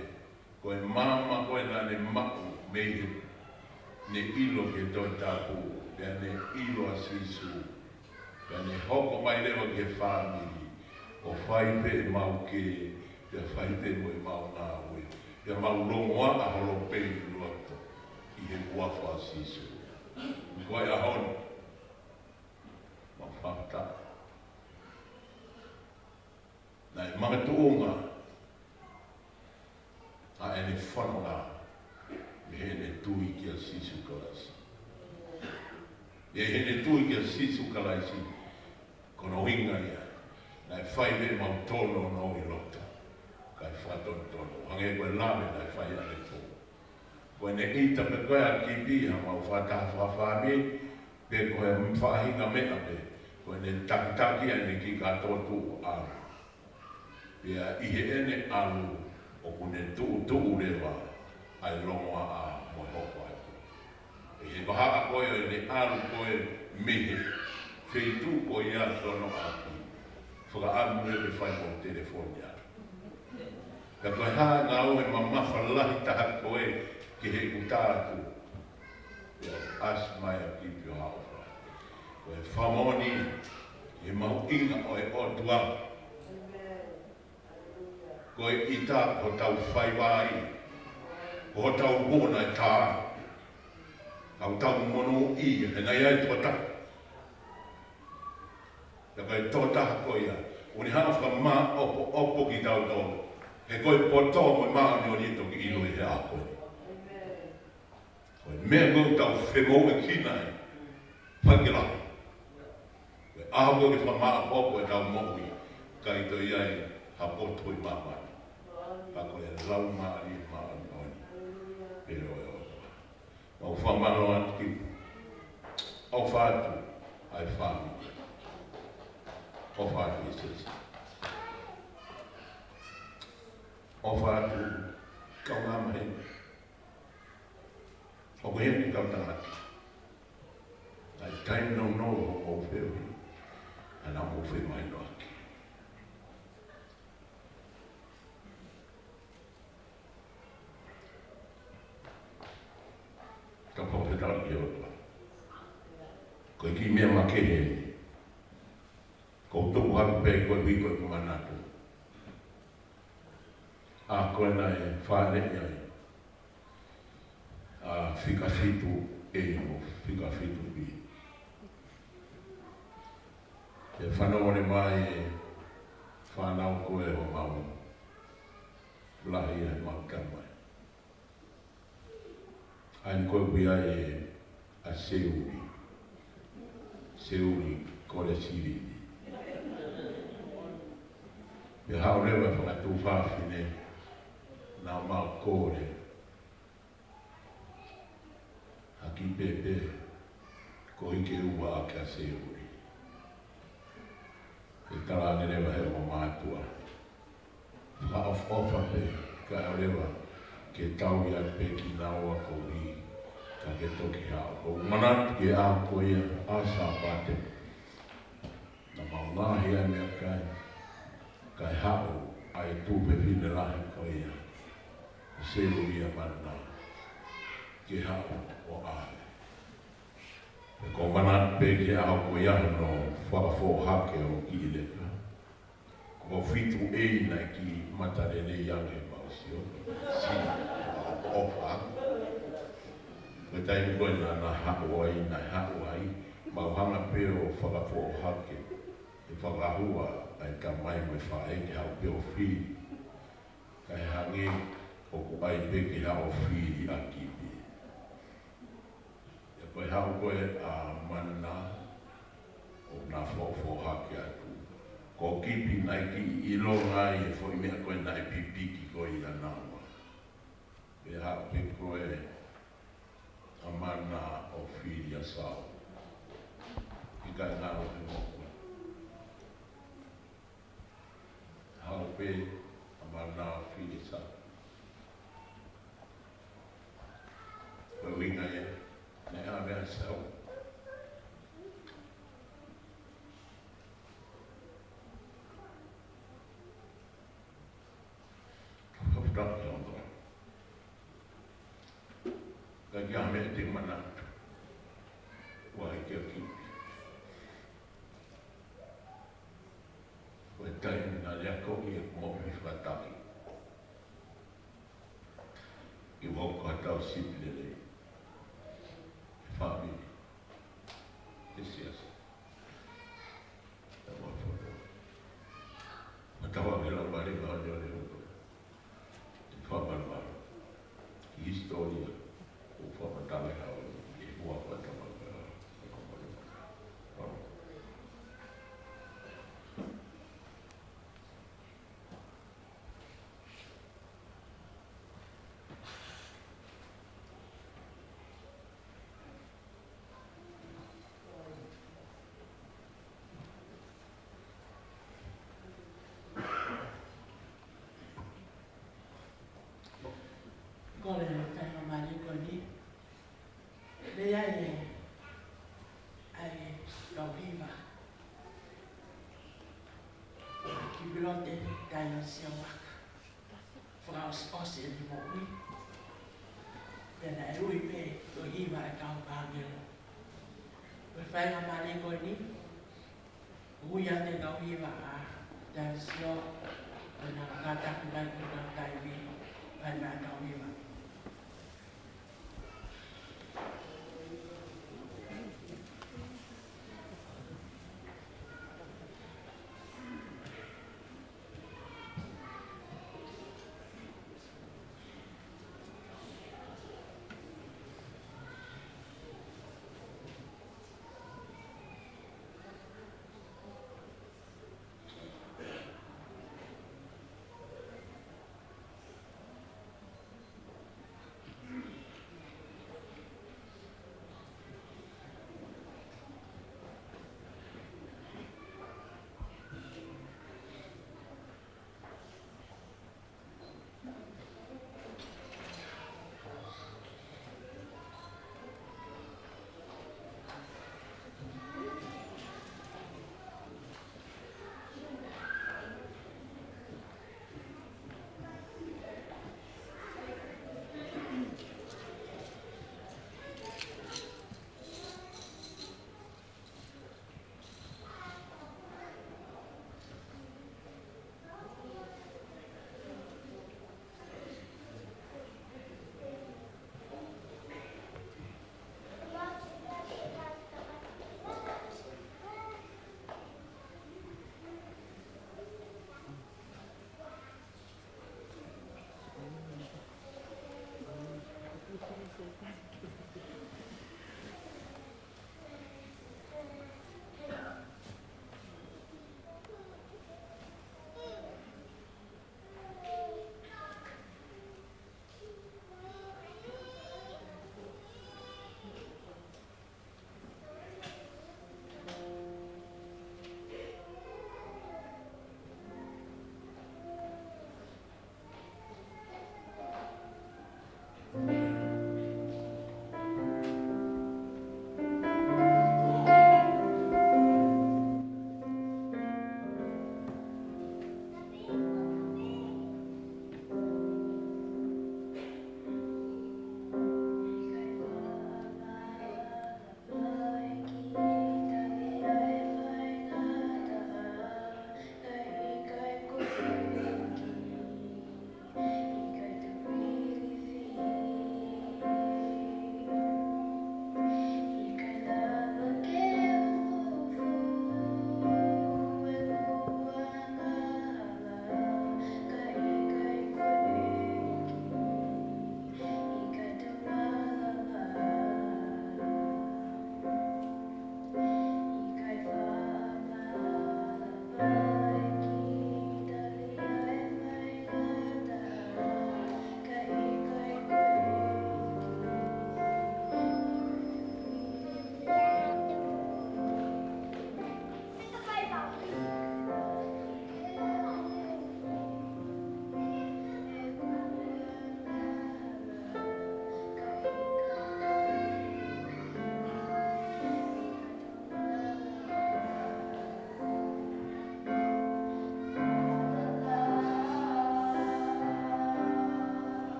ko e maama ko ē naʻa ne maʻu mei heʻene ʻilo ki he Tohi Tapu, pea ne ʻilo ʻa Sīsū, pea ne hoko mai leva ki he fāmili, ʻo fai pē ʻemau kē, pea fai pē mo ʻemau ngāue, pea mau longoaʻa holo pē ʻi loto, ʻi he huafa ʻo Sīsū. Ko e ʻaho ni, mau fakataha. Naʻe makatuʻunga ʻa ʻene fononga mei heʻene tui kia Sīsū Kalaisi. ʻI heʻene tui kia Sīsū Kalaisi, ko hono ʻuhinga ia, naʻe fai pē ʻemau tōnounou ʻi loto, kae fakatonutonu. Hangē ko e lave naʻe fai ʻanepō. Ko ʻene ʻita pē ko ē ʻa Kipi, haʻamau fakataha fakafāmili, pe ko e faʻahinga meʻa pē, ko ʻene takitaki ʻa ʻene kiʻi kātoa tuʻu ʻalu. Pea ʻi heʻene ʻalu, ʻoku ne tuʻutuʻu leva ʻa e longoaʻa mo e hoko atu. ʻI he vahaʻa ko ē ʻo ʻene ʻalu ko ē mei he feituʻu ko ia ki hono ʻapi, fakaʻamu ia ke fai mo e telefoni atu. Ka ko e hā e ngāue mamafa lahi taha ko ē ki heʻeku tā atu? Pea ʻasi mai ʻa Kipi ʻo haʻu ʻo fai. Ko e fakamoʻoni ʻi he mahuʻinga ʻo e ʻOtua. Ko e ʻita ko hotau faiva ia, ko hotau vuna ʻe tā, hotau monūʻia, he naʻe ʻi ai e tokotaha. Pea ko e tokotaha ko ia, ʻoku ne hanga ʻo fakamāʻopoʻopo kitautolu. He ko e poto mo e māʻoniʻoni ʻe toki ʻilo ʻi he ʻaho ko ē. Ko e meʻa ko ē ʻoku tau femoʻuekina ai, fakela. Ko e ʻaho ko ē ke fakamāʻopoʻopo ʻetau moʻui, ʻikai toe ʻi ai ha poto ʻi māmani. Ka ko e Laumālie Māʻoniʻoni pē ʻo e ʻOtua. Mau fakamālō atu ki, ʻofa atu ʻa e fāmili. ʻOfa atu ʻi Sesi. ʻOfa atu kaungā maheni. ʻOku ʻi heni e kau tangata. ʻI he taimi nounou ʻoku mou feohi, ʻa ia naʻa mou femahinoʻaki. Ka pau he tau ki he ʻOtua. Ko e kiʻi meʻa makehe eni. Ko u tuku hake pē koeʻuhi ko ʻeku manatu. ʻA ko ē naʻe fāʻeleʻi ai ʻa fika fitu A mo fika fitu B. Ke fanongo mai e fānau ko ē ʻo mau lahi ʻa e mau tamai. ʻA ia ko e ui ai ʻa Seuli. Seuli Kole Silini. Pea haʻu leva e fanga tuofāfine naʻa mau kole. Haki pēpē, ko e ke ua ʻa kia Seuli. ʻE tala ange leva he ʻo mātuʻa. Fakaʻofoʻofa pē, kae ʻoua leva ke tau ia pē kinaua koeʻuhi ka ke toki haʻu. Ko u manatu ki he ʻaho ko ia ʻa Sāpate. Naʻa mau ngaohi ʻa e meʻakai, kae haʻu ʻa e tuofefine lahi ko ia, Seuli ʻa Mana, ke haʻu ʻo ʻave. Pea ko u manatu pē ki he ʻaho ko ia hono fakafoʻohake ʻo kiʻi leka. Ko e fitu A naʻe kiʻi mata lelei ange mau sio. Sio, ʻofa. Ko e taimi ko ē naʻa na haʻu ai, naʻe haʻu ai, mau hanga pē ʻo fakafoʻohake e fakahua ʻa e tamai mo e faʻē ke haʻu pē ʻo fili. Kae hangē ʻoku ʻai pē ke haʻu ʻo fili ʻa Kipi. ʻIo ko e haʻu ko ē ʻa Mana ʻo na fofohake atu. Ko Kipi naʻe kiʻi ʻilonga ai e foʻi meʻa ko ē naʻe pipiki ko ia naua. Pea haʻu pē ko ē ʻa Mana ʻo fili ʻa Sau. ʻIkai ngalo he moʻui. Haʻu pē ʻa Mana ʻo fili ʻa Sau. Ko e ʻuhinga ia, naʻe ʻave ʻa Sau. Ka ʻi ai ha meʻa te u manatu, ʻoku ʻikai ke u kiʻi. Ko e taimi naʻa ne akoʻi ʻeku moʻui fakataha. ʻI he ʻoku ʻi ai haʻatau sipi lelei. Fāmili. ʻE siasi. ʻE mau fono. Matawa ke lau vale, lau vale, lau vale. Fakamatala. Hisitōlia. ʻO fakamatala hau. ʻE hua fakamatala. Ko e taimi mali ko eni. Lea ʻa e, ʻa e kau hiva. Kipi Lote, Taina Siawaka. Fakaʻosiʻosi ʻene moʻui. Pea naʻe ui pē ʻo hiva e kau ʻāngelo. Ko e faingamālie ko eni, ui atu e kau hiva ʻa Tavisio, ko ʻena kātaki mai ki he kau taivi, fai mai e kau hiva.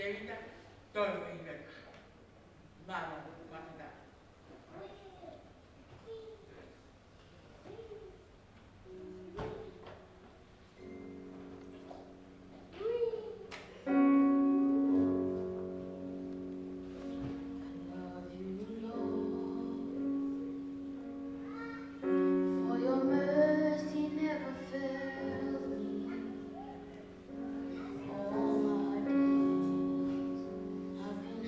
Tēvita, tolu hiva taha. Mālō, mālō. I love you, Lord, for your mercy never fails me. All my days I've been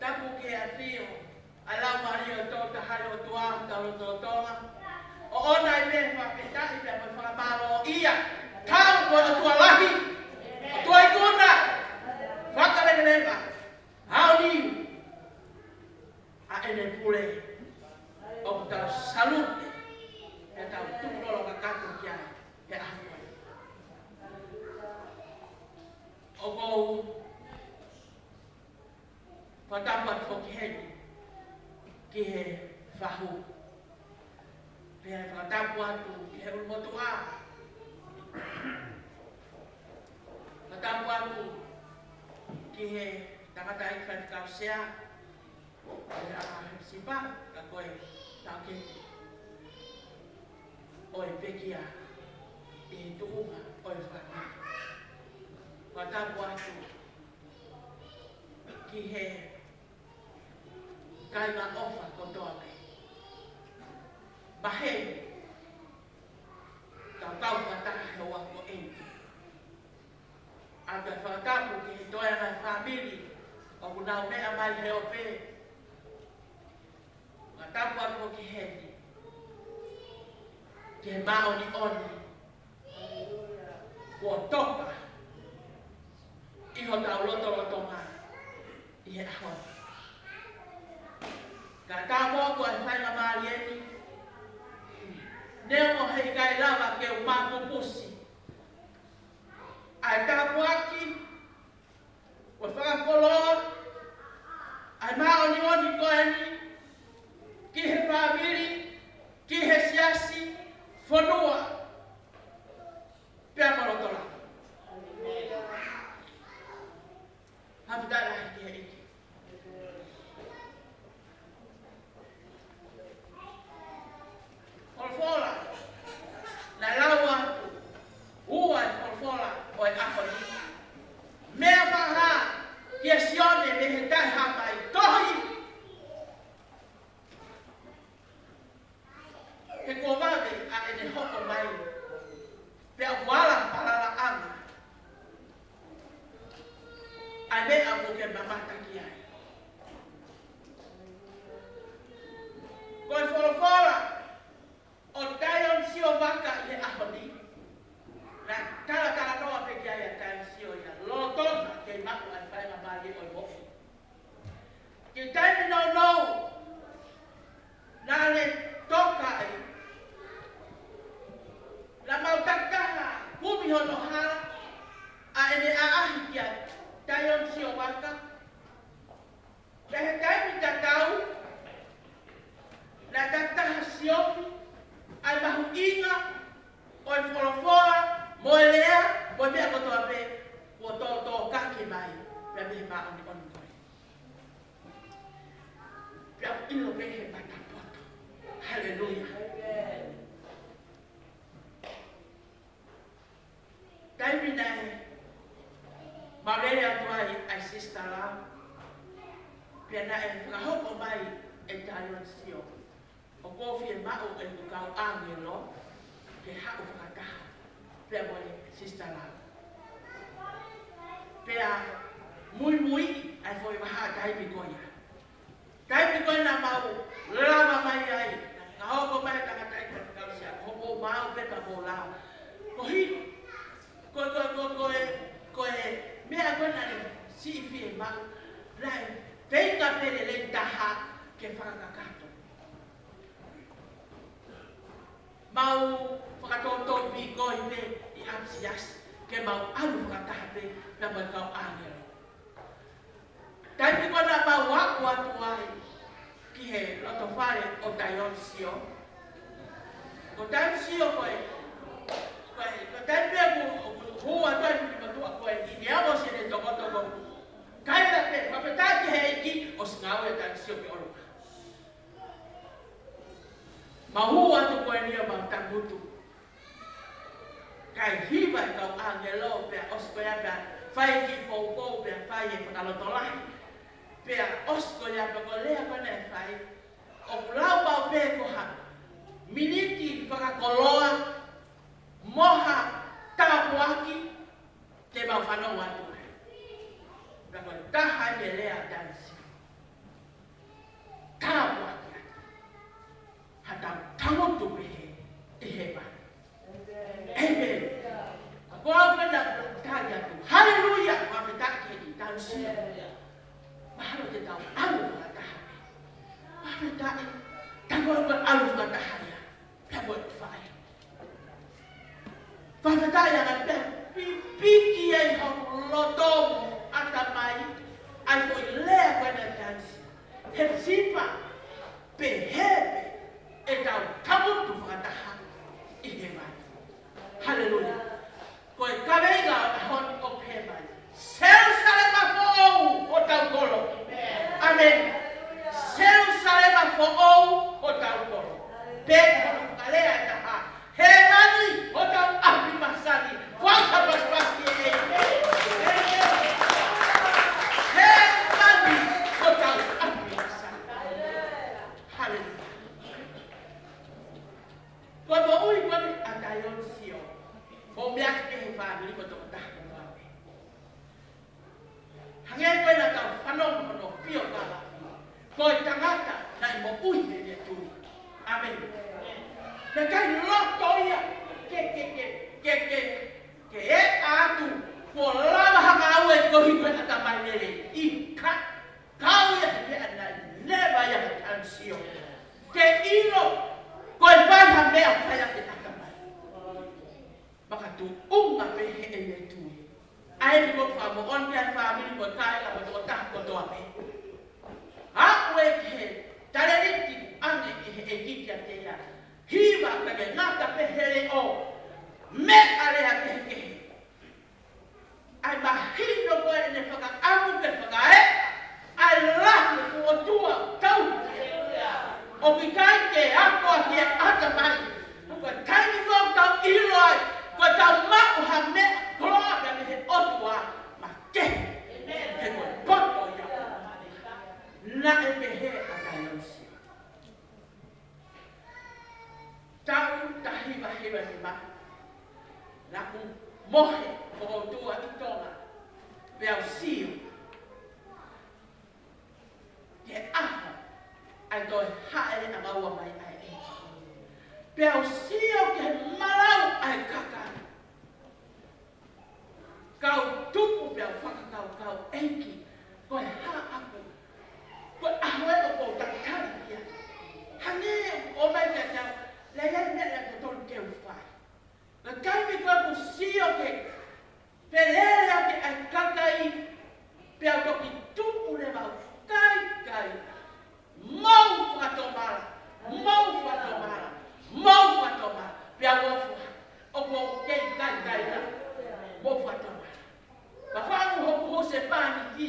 Tapu ki he ʻafio ʻa e Laumālie ʻo e Tolu Tahaʻi ʻOtua, ʻo tau lotolotonga ʻo ʻoange ʻa e fakafetaʻi pea mo e fakamālō ia. Tau ko e ʻOtua lahi, ʻOtua ikuna, fakaleveleva, aoniu, ʻa ʻene pule ʻoku tau salute, pea tau tukulolo kakato ki ai he ʻaho ni. ʻOku ou fakatapu atu foki heni ki he fahu. Pea fakatapu atu ki he ʻulumotuʻa. Fakatapu atu ki he tangataʻeiki faifekau sea, ʻa Hepisipa, ka ko e taʻokete ʻo e pekia ʻi he tuʻunga ʻo e fāmili. Fakatapu atu ki he kāinga ʻofa kotoa pē. Maheni, tau kau fakataha he ʻaho ko eni. ʻA e fakatapu ki he toenga fāmili ʻoku nau meʻa mai he ope. Fakatapu atu ki heni, ki he māʻoniʻoni kuo toka ʻi hotau lotolotonga ʻi he ʻaho ni. Ka tā moʻoku ʻa e faingamālie ni, neongo heʻikai lava ke u makupusi ʻa e tāpuaki, ʻo fakakoloa ʻa e māʻoniʻoni ko eni ki he fāmili, ki he siasi, fonua, pea mo loto lahi. Fakafetaʻi lahi ki he ʻEiki. Folofola naʻe lau atu, ua e folofola ʻo e ʻaho ni. Meʻapango kia Sione mei he taʻehāmai, tohi, he kuo vave ʻa ʻene hoko mai, pea ʻoku ala falalaʻanga ʻa e meʻa ʻoku ke mamata ki ai. Ko e folofola ʻo Taione Siovaka ʻi he ʻaho ni, naʻe talatalanoa pē ki ai ʻa Taione Sio ia, lolotonga ke maʻu ʻa e faingamālie ʻo e moʻui. Ki he taimi nounou naʻa ne toka ai, naʻa mau takitaha kumi hono hala ʻa ʻene ʻaʻahi kia Taione Siovaka. Pea he taimi tatau, naʻe takitaha siofi ʻa e mahuʻinga ʻo e folofola, mo e lea, mo e meʻa kotoa pē, kuo tōtōkaki mai, pea mei he māʻoniʻoni ko ē. Pea ʻilo pē he matapoto. Haleluia. Taimi naʻe maʻu lele atu ai ʻa e Sister Lau, pea naʻe fakahoko mai ʻe Taione Sio, ʻoku ou fiemaʻu ʻeku kau ʻāngelo ke haʻu fakataha pea mo e Sister Lau. Pea muimui ʻa e foʻi vahaʻa taimi ko ia. Taimi ko ē naʻa mau lava mai ai, naʻe hoko mai tangataʻeiki faifekau sea, hoko mai pē pea mau lava. Ko e hili, ko, ko, ko, ko e, ko e meʻa ko ē naʻa ne siʻi fiemaʻu, naʻe feinga pē lelei taha ke fakakakato. Mau fakatōtōpīkoi pē ʻi ʻapisiasi, ke mau ʻalu fakataha pē pea mo e kau ʻāngelo. Taimi ko ē naʻa mau aʻu atu ai ki he loto fale ʻo Taione Sio, ko Taione Sio ko e, ko e, ko e taimi pē ʻoku, ʻoku hū atu ai ki he motuʻa ko ē, ʻi he ʻaho ʻosi ʻene tokotoko. Kaila pē, fakafetaʻi ki he ʻEiki, ʻosi ngāue ʻa Taione Sio ki ʻolunga. Mau hū atu ko eni ʻo mau tangutu. Kae hiva e kau ʻāngelo, pea ʻosi ko ia pea fai e kiʻi poupou, pea fai e fakalotolahi. Pea ʻosi ko ia pea ko e lea ko ē naʻe fai, ʻoku lau maʻu pē ko ha miniti fakakoloa mo ha tāpuaki te mau fanongo atu ai. Pea ko e taha ia e lea ʻa Taione Sio. ʻalu fakataha. Fakafetaʻi, tā ko e ʻalu fakataha ia. Pea mo e faʻē. Fakafetaʻi ʻa e pea pipiki ai hoku loto mo ʻatamai, ʻa e foʻi lea ko ena ʻa Tanisi. He sipa, pehē pē ʻetau tangutu fakataha ʻi hēvani. Haleluia. Ko e kaveinga ʻo e ʻaho ni ʻoku pehē mai: Selusalema foʻou hotau kolo. ʻĀmeni. Selusalema foʻou hotau kolo. Pe ko hono fakalea ʻe taha, hēvani hotau ʻapi masani. Fai ha pasipasi ē. Hēvani hotau ʻapi masani. Haleluia. Ko e moʻui ko eni ʻa Taionisio, mo e meʻa ki he fāmili ko e tokotaha kotoa pē. Hangē ko ena ʻoku tau fanongo hono pio kala. Ko e tangata naʻe moʻui he ʻEiki. ʻĀmeni. Naʻe ʻikai loto ia ke, ke, ke, ke, ke, ke ʻea atu, kuo lava ha ngāue koeʻuhi ko e ʻatamai lelei. ʻIkai. Kau ia he meʻa naʻe leva ia ʻa Taionisio ke ʻilo ko e fai ha meʻa fai ʻaki e ʻatamai. Makatuʻunga pē he ʻEiki. ʻA eni ʻoku ou fakamoʻoni ki he fāmili mo e kāinga mo e tokotaha kotoa pē. Aʻu ē ki he talēniti ʻoku ʻoange ʻe he ʻEiki kiate ia. Hiva, kae ngata pē he leʻo. Meʻalea kehekehe. ʻA e mahino ko ē ʻene fakaʻamu ke fakaeʻa ʻa e lahi ʻo e ʻOtua tauhi. ʻOku ʻikai ke ako ʻaki e ʻatamai. Ko e taimi ko ē ʻoku tau ʻilo ai, ko ʻetau maʻu ha meʻa koloa mei he ʻOtua, makehe. He ko e poto ia. Naʻe pehē ʻa Taionisio. Taʻu taha hiva hiva nima, naʻá ku mohe mo hoku ʻOtua ʻi Tonga, peá u sio ki he ʻaho ʻa e toe hāʻele ʻangaua mai ʻa e ʻEiki. Peá u sio ki he malau ʻa e kakai. Kau tupu pea u fakakaukau, ʻEiki, ko e hā ʻaku, ko e ʻaho ē ʻoku ou takitaha ia. Hangē ʻoku ʻomai kiate au, lelei meʻa naʻe totonu ke u fai. Ka taimi ko ē ʻoku ou sio ki he peleʻi ʻa e kakai, peá u toki tupu leva ʻo kai, kai. Mou fakatomala, mou fakatomala, mou fakatomala. Peá u ofo hake, ʻoku ou kei kai, kai ia. Mou fakatomala. Ka faʻu hoku husepāniti,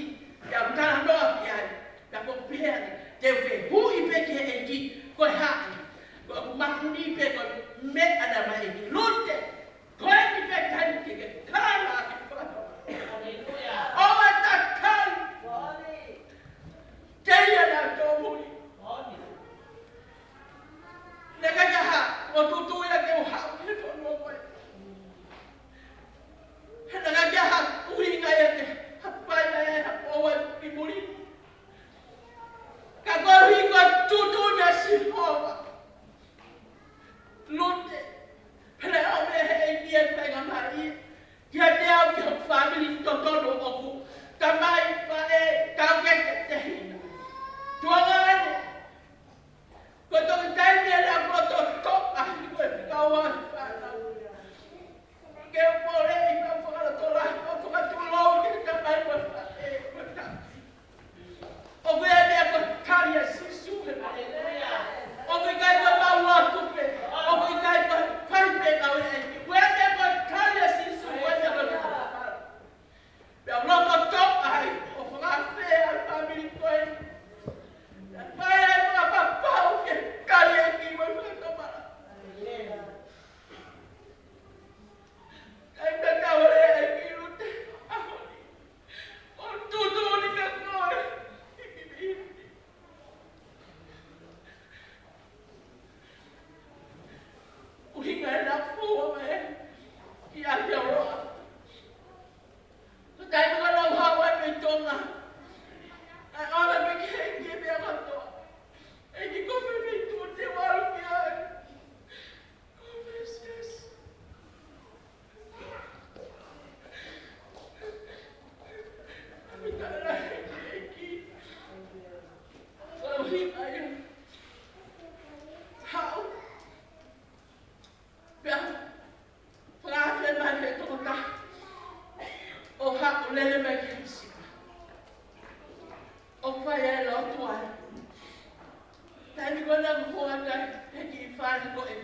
Taimi ko ē naʻa ku foaki ai he kiʻi fale ko ē,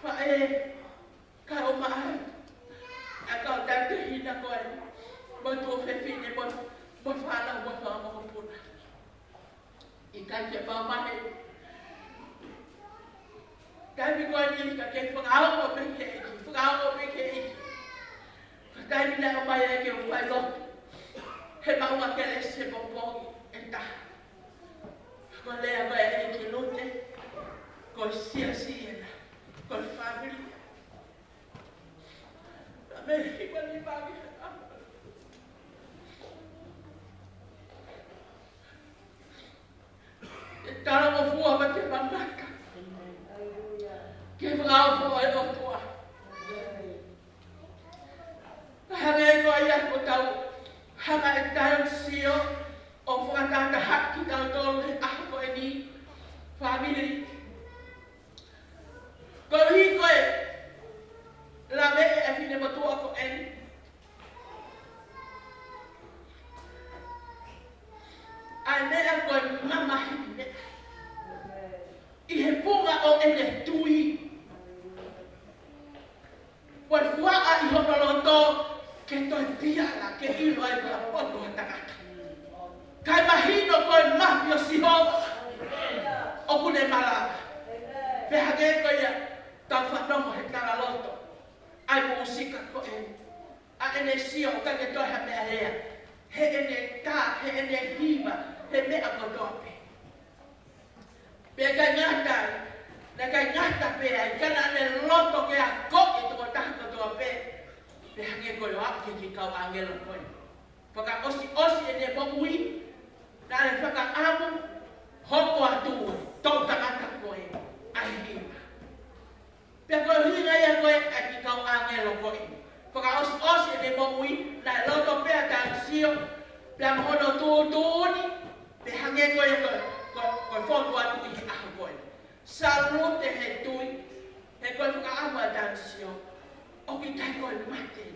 faʻē, kae ʻumaʻā ʻa e kau tangata hina ko ē, mo e tuofefine, mo, mo e fānau, mo e fanga mokopuna. ʻIkai ke mamahi. Taimi ko eni ka ke fakaongo pē ki he ʻEiki, fakaongo pē ki he ʻEiki. Ka taimi naʻe ʻomai ai ke u fai lotu, he maʻu kelesi he pongipongi ʻe taha. Ko e lea ko ē ʻa e ʻEiki, Lute, ko e siasi ena, ko e fāmili. Ka me hiva ni pagi he ʻaho. ʻE talangofua ma te mamata. Ke fakaofo e ʻOtua. Ka hangē ko ia ko ʻetau hanga ʻe tautolu ʻo sio ʻo fakatahatahaʻi kitautolu he ʻaho ko eni, fāmili. Koeʻuhi ko e lave ʻa e finemotuʻa ko eni, ʻa e meʻa ko e mamahi meʻa ʻi he funga ʻo ʻene tui. Ko e fuaʻa ʻi hono loto ke toe piala, ke ʻilo ai ko e poto ha tangata. Kae mahino ko e mafi ʻo Sihova ʻoku ne malava. Pea hangē ko ia, tau fanongo he talaloto ʻa e mūsika ko ē, ʻa ʻene sio, ʻikai ke toe ha meʻa lea, heʻene tā, heʻene hiva, he meʻa kotoa pē. Pea ʻikai ngata ai, naʻe ʻikai ngata pē ai, ka naʻa ne loto ke akoʻi e tokotaha kotoa pē, pea hangē ko e ʻoatu ki he kau ʻāngelo ko ē. Fakaʻosiʻosi ʻene moʻui, naʻa ne fakaʻamu hoko atu e toʻu tangata ko ē ʻa e hiva. Pea ko e ʻuhinga ia ko ē ʻa e kiʻi kau ʻāngelo ko ē. Fakaʻosiʻosi ʻene moʻui, naʻe loto pē ʻa Tanisio, pea mo hono tuʻutuʻuni, pea hangē ko ia ko, ko, ko e fotu atu ʻi he ʻaho ko ē. Salute he tui, he ko e fakaʻamu ʻa Tanisio, ʻoku ʻikai ko e mate,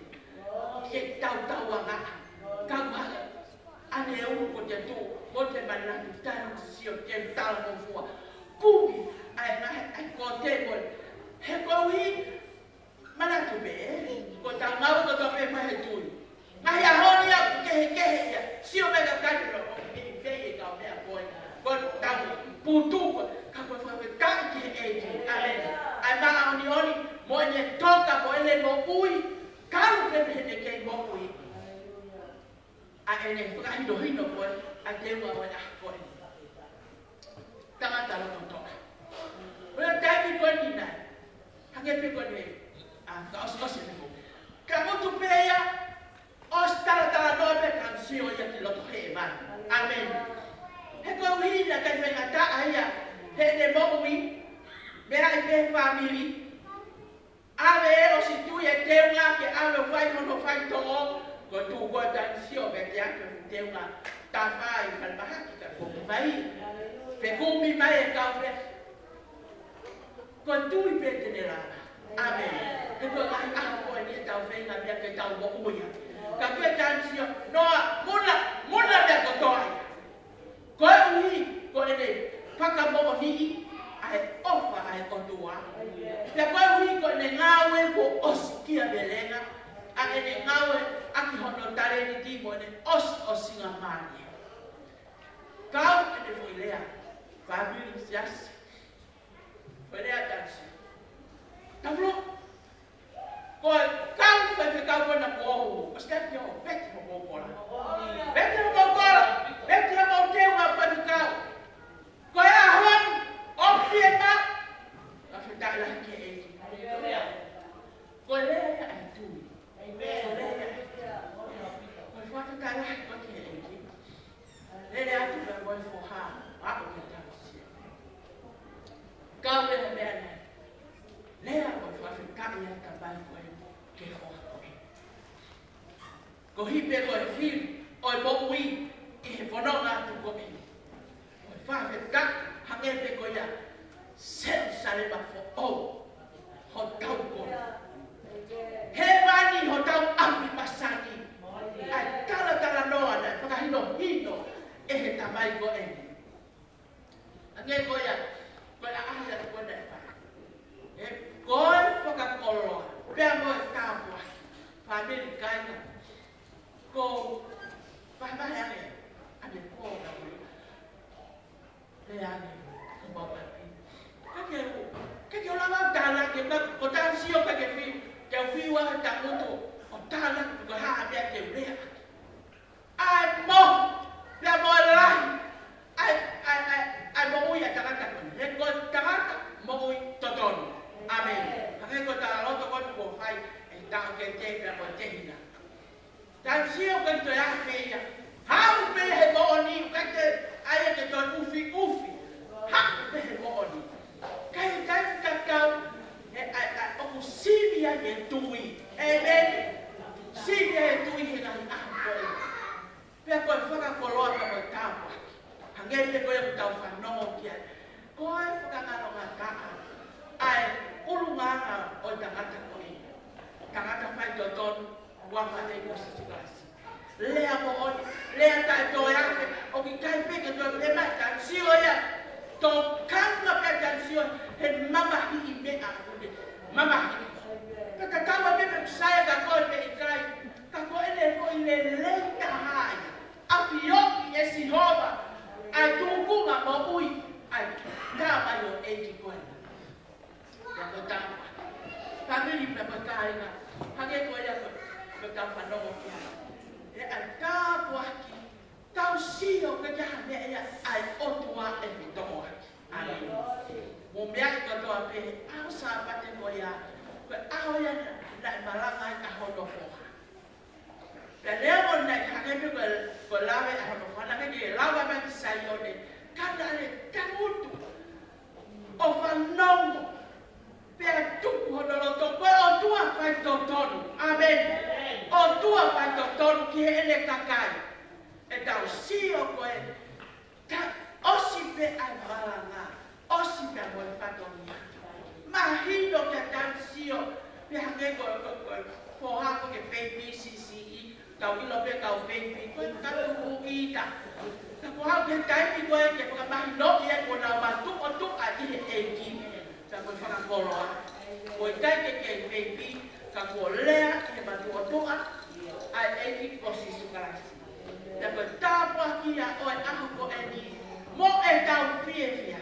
he tautauʻanga, kau hake. ʻA ʻene ulu ko te tuʻu, ko te manatu, Tanisio, ke talangofua. Kumi, ʻa e ngaahi, ʻa e ko te ko. He koeʻuhi, manatu pē, ko ʻetau ngāue kotoa pē ʻoku fai he tui. Ngaahi ʻaho ni ʻoku kehekehe ia, sio mai ka kani lo, ʻoku kei fai e kau meʻa ko ē. Ko ʻetau putu ko ē, ka ko e fakafetaʻi ki he ʻEiki. ʻĀmeni. ʻA e māʻoniʻoni, mo ʻene toka, mo ʻene moʻui, kalu pē mei heʻene kei moʻui. ʻA ʻene fakahinohino ko ē ʻa e teunga ʻo e ʻaho ko ē. Tangata loto toʻa. Ko e taimi ko eni nai, hangē pē ko eni, ʻa, fakaʻosiʻosi ʻene moʻui. Ka ngutu pē ia, ʻosi talatalanoa pē Tanisio ia ki loto hēvani. ʻĀmeni. He koeʻuhi naʻe ʻikai faingataʻa ia heʻene moʻui, meʻa ʻi he fāmili. ʻAve ʻo ʻosi tui e teunga ke ʻave ʻo fai hono faitoʻo, ko e tuʻu ko ē ʻa Tanisio pea te ake ʻo teunga tafa ʻi falemahaki ka ko mai. Fekumi mai e kau pē. Ko e tui pē te ne lava. ʻĀmeni. He ko e ngaahi ʻaho ko eni ʻetau feinga meʻa ke tau moʻui ai. Ka ko e Tanisio, noa, muna, muna meʻa kotoa ia. Koeʻuhi, ko ʻene fakamoʻoniʻi ʻa e ʻofa ʻa e ʻOtua. Pea koeʻuhi, ko ʻene ngāue kuo ʻosi kia velenga, ʻa ʻene ngāue ʻaki hono talēniti mo ʻene ʻosiʻosingamālie. Kau ʻene foʻi lea, fāmili, siasi. Ko e lea ʻa Tanisio. Tapulo. Ko e kau faifekau ko ena kuo u, ʻosi tapu ke u peti hoʻomou kola. Peti hoʻomou kola. Peti hoʻomou teunga faifekau. Ko e ʻaho ni, ʻoku fiemaʻu. Fakafetaʻi lahi ki he ʻEiki. Ko e lea ia ʻa e tui. Ko e lea ia. Ko e fakafetaʻi lahi ko ē ki he ʻEiki. Lele atu pē mo e foha, aʻu ki he tausia. Kau e meʻa nai. Lea mo e fakafetaʻi atu mai ko ē ki he foha ko ē. Koeʻuhi pē ko e fili ʻo e moʻui ʻi he fononga atu ko ē. Ko e fakafetaʻi hangē pē ko ia Selusalema foʻou. Hotau kolo. Hēvani hotau ʻapi masani. ʻA e talatalanoa naʻe fakahinohino ʻe he tama Mai ko eni. Hangē ko ia, ko e ʻaʻahi atu ko ena ʻe fai. ʻE, ko e fakakoloa, pea mo e tāpuaki. Fāmili, kāinga. Ko, vahevahe ange, ʻa e ko na mo. Lea ange, ko mau papi. Ka ke u, ka ke u lava tānaki, ka, ko Tansio ka ke fiu, ke u fiu ʻa e tangutu, ʻo tānaki, ko e hā ha meʻa ke u lea. ʻA e mohu, pea mo e lahi, ʻa e, ʻa e, ʻa e, ʻa e moʻui ʻa e tangata ko eni. He ko e tangata moʻui totonu. ʻĀmeni. Hangē ko e tala loto ko eni kuo fai, ʻe taʻokete pea mo e tehina. Tansio ka ke toe ʻai pē ia. Haʻu pē he moʻoni, ka ke ʻai ke toe ʻufiʻufi. Haʻu pē he moʻoni. Ka ʻi he taimi tatau, he ʻa, ʻa, ʻoku sivi ai e tui. ʻĒmeni. Sivi ai e tui he ngaahi ʻaho ko ē. Pea ko e fakakoloa ka ko e tāpuaki. Hangē pē ko ia ʻoku tau fanongo ki ai. Ko e fakangalongataʻa ʻa e ʻulungaanga ʻo e tangata ko ē. Tangata faitotonu, ʻoku ʻafio ʻa e ʻEiki ko Sīsū Kalaisi. Lea moʻoni, lea taʻetoeafe, ʻoku ʻikai pē ke toe pehē mai Tansio ia. Tokanga pē Tansio, he mamahiʻi meʻa ʻoku ne mamahiʻi. Ka tatau ai pē pe ʻoku sai ka ko e pe ʻikai, ka ko ʻene foʻi lelei taha ia. ʻAfioʻi ʻe Sihova ʻa e tūkunga moʻui ʻa e tama ʻo e ʻEiki ko ena. Pea ko e tāpuaki. Fāmili pea mo e kāinga. Hangē ko ia ko, ko e tau fanongo ki ai. ʻE ʻa e tāpuaki. Tau sio ka ke ha meʻa ia ʻa e ʻOtua ʻe fetoko ai. ʻĀmeni. Mou meaʻi kotoa pē, ʻaho Sāpate ko ia, ko e ʻaho ia naʻe, naʻe malanga ai ʻa hono foha. Pea lea mo naʻe hangē pē ko e, ko e lave ʻa hono foha, naʻe ke lava mai ki Saione, ka naʻe tangutu ʻo fanongo, pea tuku hono loto, ko e ʻOtua faitotonu. ʻĀmeni. ʻOtua faitotonu ki heʻene kakai. ʻE tau sio ko e, ta, ʻosi pē ʻa e malanga, ʻosi pē mo e fatongia. Mahino kia Tansio, pea hangē ko, ko, ko, ko ha ko ke baby C C E, tau ʻilo pē kau baby, ko e kau ʻuʻita. Ka ko ha ke taimi ko e ke fakamahinoʻi ʻe kuo nau matuʻotuʻa ʻi he ʻEiki. Ka ko e fakakoloa. Ko e ʻikai ke kei baby, ka kuo lea ʻi he matuʻotuʻa ʻa e ʻEiki ko Sīsū Kalaisi. Pea ko e tāpuaki ia ʻo e ʻaho ko eni, mo e tau fiefia.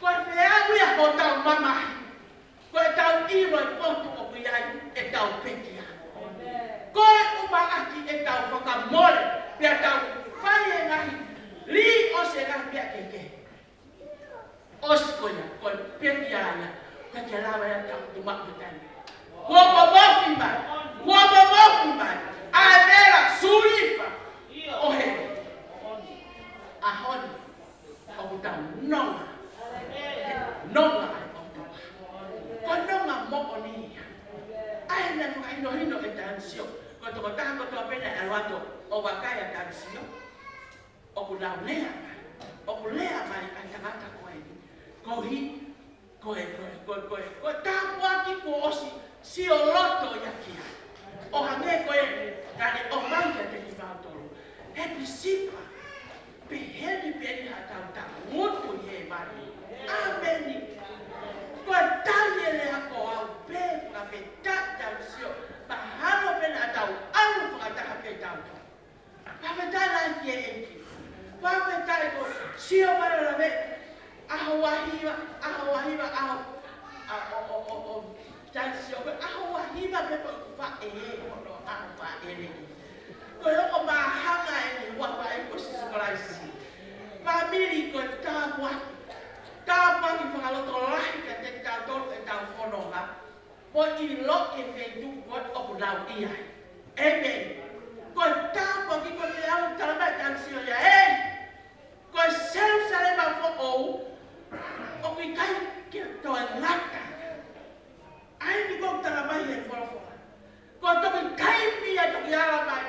Ko e feau ia ko e tau mamahi, ko e tau ʻilo e potu ʻoku ʻi ai e tau pekia. Ko e ʻumaʻaki e tau fakamole, pea tau fai e ngaahi lī ʻo e ngaahi meʻa kehekehe. ʻOsi ko ia, ko e pekia ia, ka ke lava ia tau tumaʻu he taimi. Kuo momofi mai, kuo momofi mai, ʻa e vela sulifa ʻo hēvani. ʻAho ni, ʻoku tau nonga, nonga ʻa e ʻOtua. Ko e nonga moʻoni ia. ʻA ē naʻe fakahinohino ʻe Tansio, ko e tokotaha kotoa pē naʻe ʻalu atu ʻo vakai ʻa Tansio. ʻOku nau lea mai, ʻoku lea mai ʻa e tangata ko eni. Koeʻuhi, ko e, ko e, ko e, ko e, ko e tāpuaki kuo ʻosi sio loto ia ki ai. ʻO hangē ko e, ka ne ʻomai kiate kimautolu. He pisipa, peheni pē eni haʻatau tangutu ʻi hēvani. ʻĀmeni. Ko e tali e lea ko au pē, fakafetaʻi Tansio, mahalo pē naʻa tau ʻalu fakataha pē tautolu. Fakafetaʻi lahi ki he ʻEiki. Fakafetaʻi ko e sio mai ʻo lave. ʻAho ua hiva, ʻaho ua hiva, ʻaho, ʻa, ʻo, ʻo, ʻo, ʻo, Tansio, ko e ʻaho ua hiva pē ko e faʻē, ko hono ʻaho faʻē lelei. Ko e ongo māhanga eni ʻo e ʻEiki ko Sīsū Kalaisi. Fāmili, ko e tāpuaki. Tāpuaki fakalotolahi kiate kitautolu ʻetau fononga. Ko e ʻilo e feituʻu ko ē ʻoku nau ʻi ai. ʻĒmeni. Ko e tāpuaki ko e feau talamai ʻe Tansio ia. ʻEi, ko e Selūsalema foʻou, ʻoku ʻikai ke toe ngata. ʻA eni ʻoku talamai he folofola. Ko e toki taimi ia toki ala mai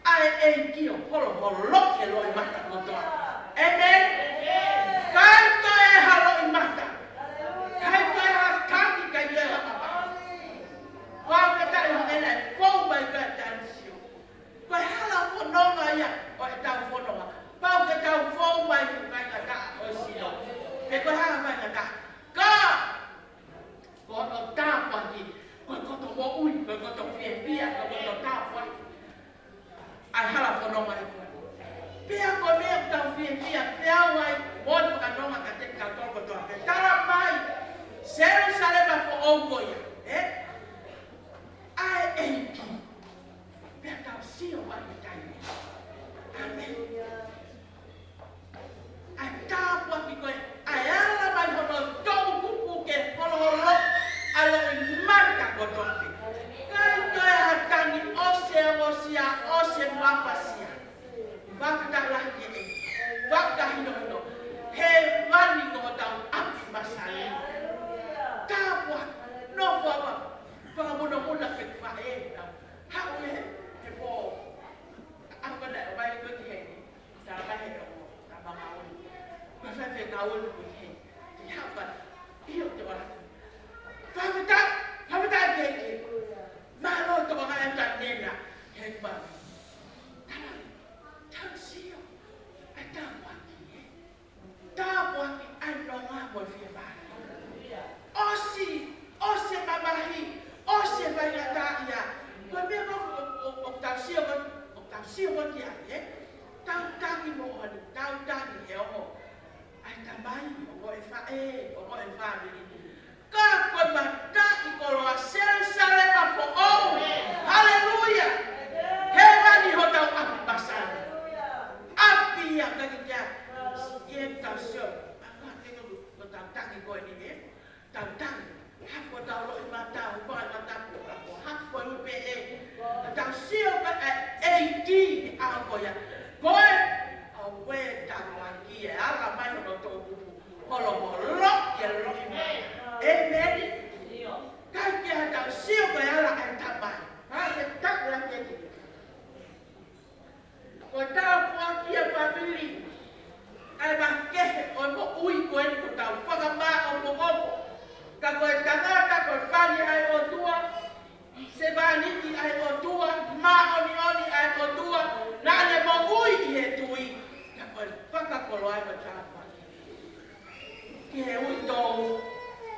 ʻa e ʻEiki ʻo holoholoki e loʻimata kotoa. ʻĒmeni. ʻIkai toe ha loʻimata. ʻIkai toe ha taki, ʻikai toe ha mamahi. Fakafetaʻi hangē naʻe fou mai kia Tansio. Ko e hala fononga ia ʻo e Fiefia pea ʻoku ʻi ai mo e fakanonga kiate kitautolu kotoa pē. Tala mai, Selusalema foʻou ko ia, ē? ʻA e ʻEiki. Pea tau sio mai ki he taimi. ʻĀmeni. ʻA e tāpuaki ko ē, ʻa e ala mai hono toʻukupu ke holoholo ʻa e loʻimata kotoa pē. ʻIkai toe ha tangi, ʻosi e ongosia, ʻosi e mafasia. Fakafetaʻi lahi ki he ʻEiki. Fakahinohino. Hēvani ko hotau ʻapi masani. Tāpuaki. Nofo ava. Fakamonumonu pē faʻē. Haʻu he, he pō. ʻAho ko ē naʻe ʻomai ko ē ki heni. Tala mai he ʻoku, tala mai ʻoku. Ko e faifekau ʻoku ki heni. Te haʻu pē. ʻIo te ora. Fakafetaʻi, fakafetaʻi ki he ʻEiki. Mālō tokanga e tanena. He mami. Tala, tau sio. ʻA e tāpuaki, ē? Tāpuaki ʻa e nonga mo e fiemālie. ʻOsi, ʻosi e mamahi, ʻosi e faingataʻaʻia. Ko e meʻa ko ē ʻoku, ʻoku, ʻoku tau sio ko ē, ʻoku tau sio ko ē ki ai, ē? Tau tangi moʻoni, tau tangi he ongo ʻa e tamai, ongo e faʻē, ongo e fāmili. Ka ko e mataʻikoloa Selusalema foʻou. Haleluia. Hēvani hotau ʻapi masani. ʻApi ia ka kikia. ʻI he tau sio. ʻA ka ke ko, ko tau tangi ko eni, ē? Tau tangi. Hafo tau loʻimata, hafo ai mata ko, hafo ai ui pē ē. Ka tau sio ka e ʻEiki ʻa ko ia. Ko e, ʻa ko e tāpuaki e ala mai hono toʻukupu. Holoholo ki he loʻimata. ʻĒmeni. ʻIkai ke tau sio ko e ala ʻa e tamai. Fakafetaʻi lahi ki he ʻEiki. Ko e tāpuaki ia fāmili. ʻA e makehe ʻo e moʻui ko eni ko ʻetau fakamāʻopoʻopo. Ka ko e tangata ko e pani ʻa e ʻOtua. Sevāniti ʻa e ʻOtua, māʻoniʻoni ʻa e ʻOtua, naʻa ne moʻui ʻi he tui, ka ko e fakakoloa ʻa e tāpuaki. Ki he uitou,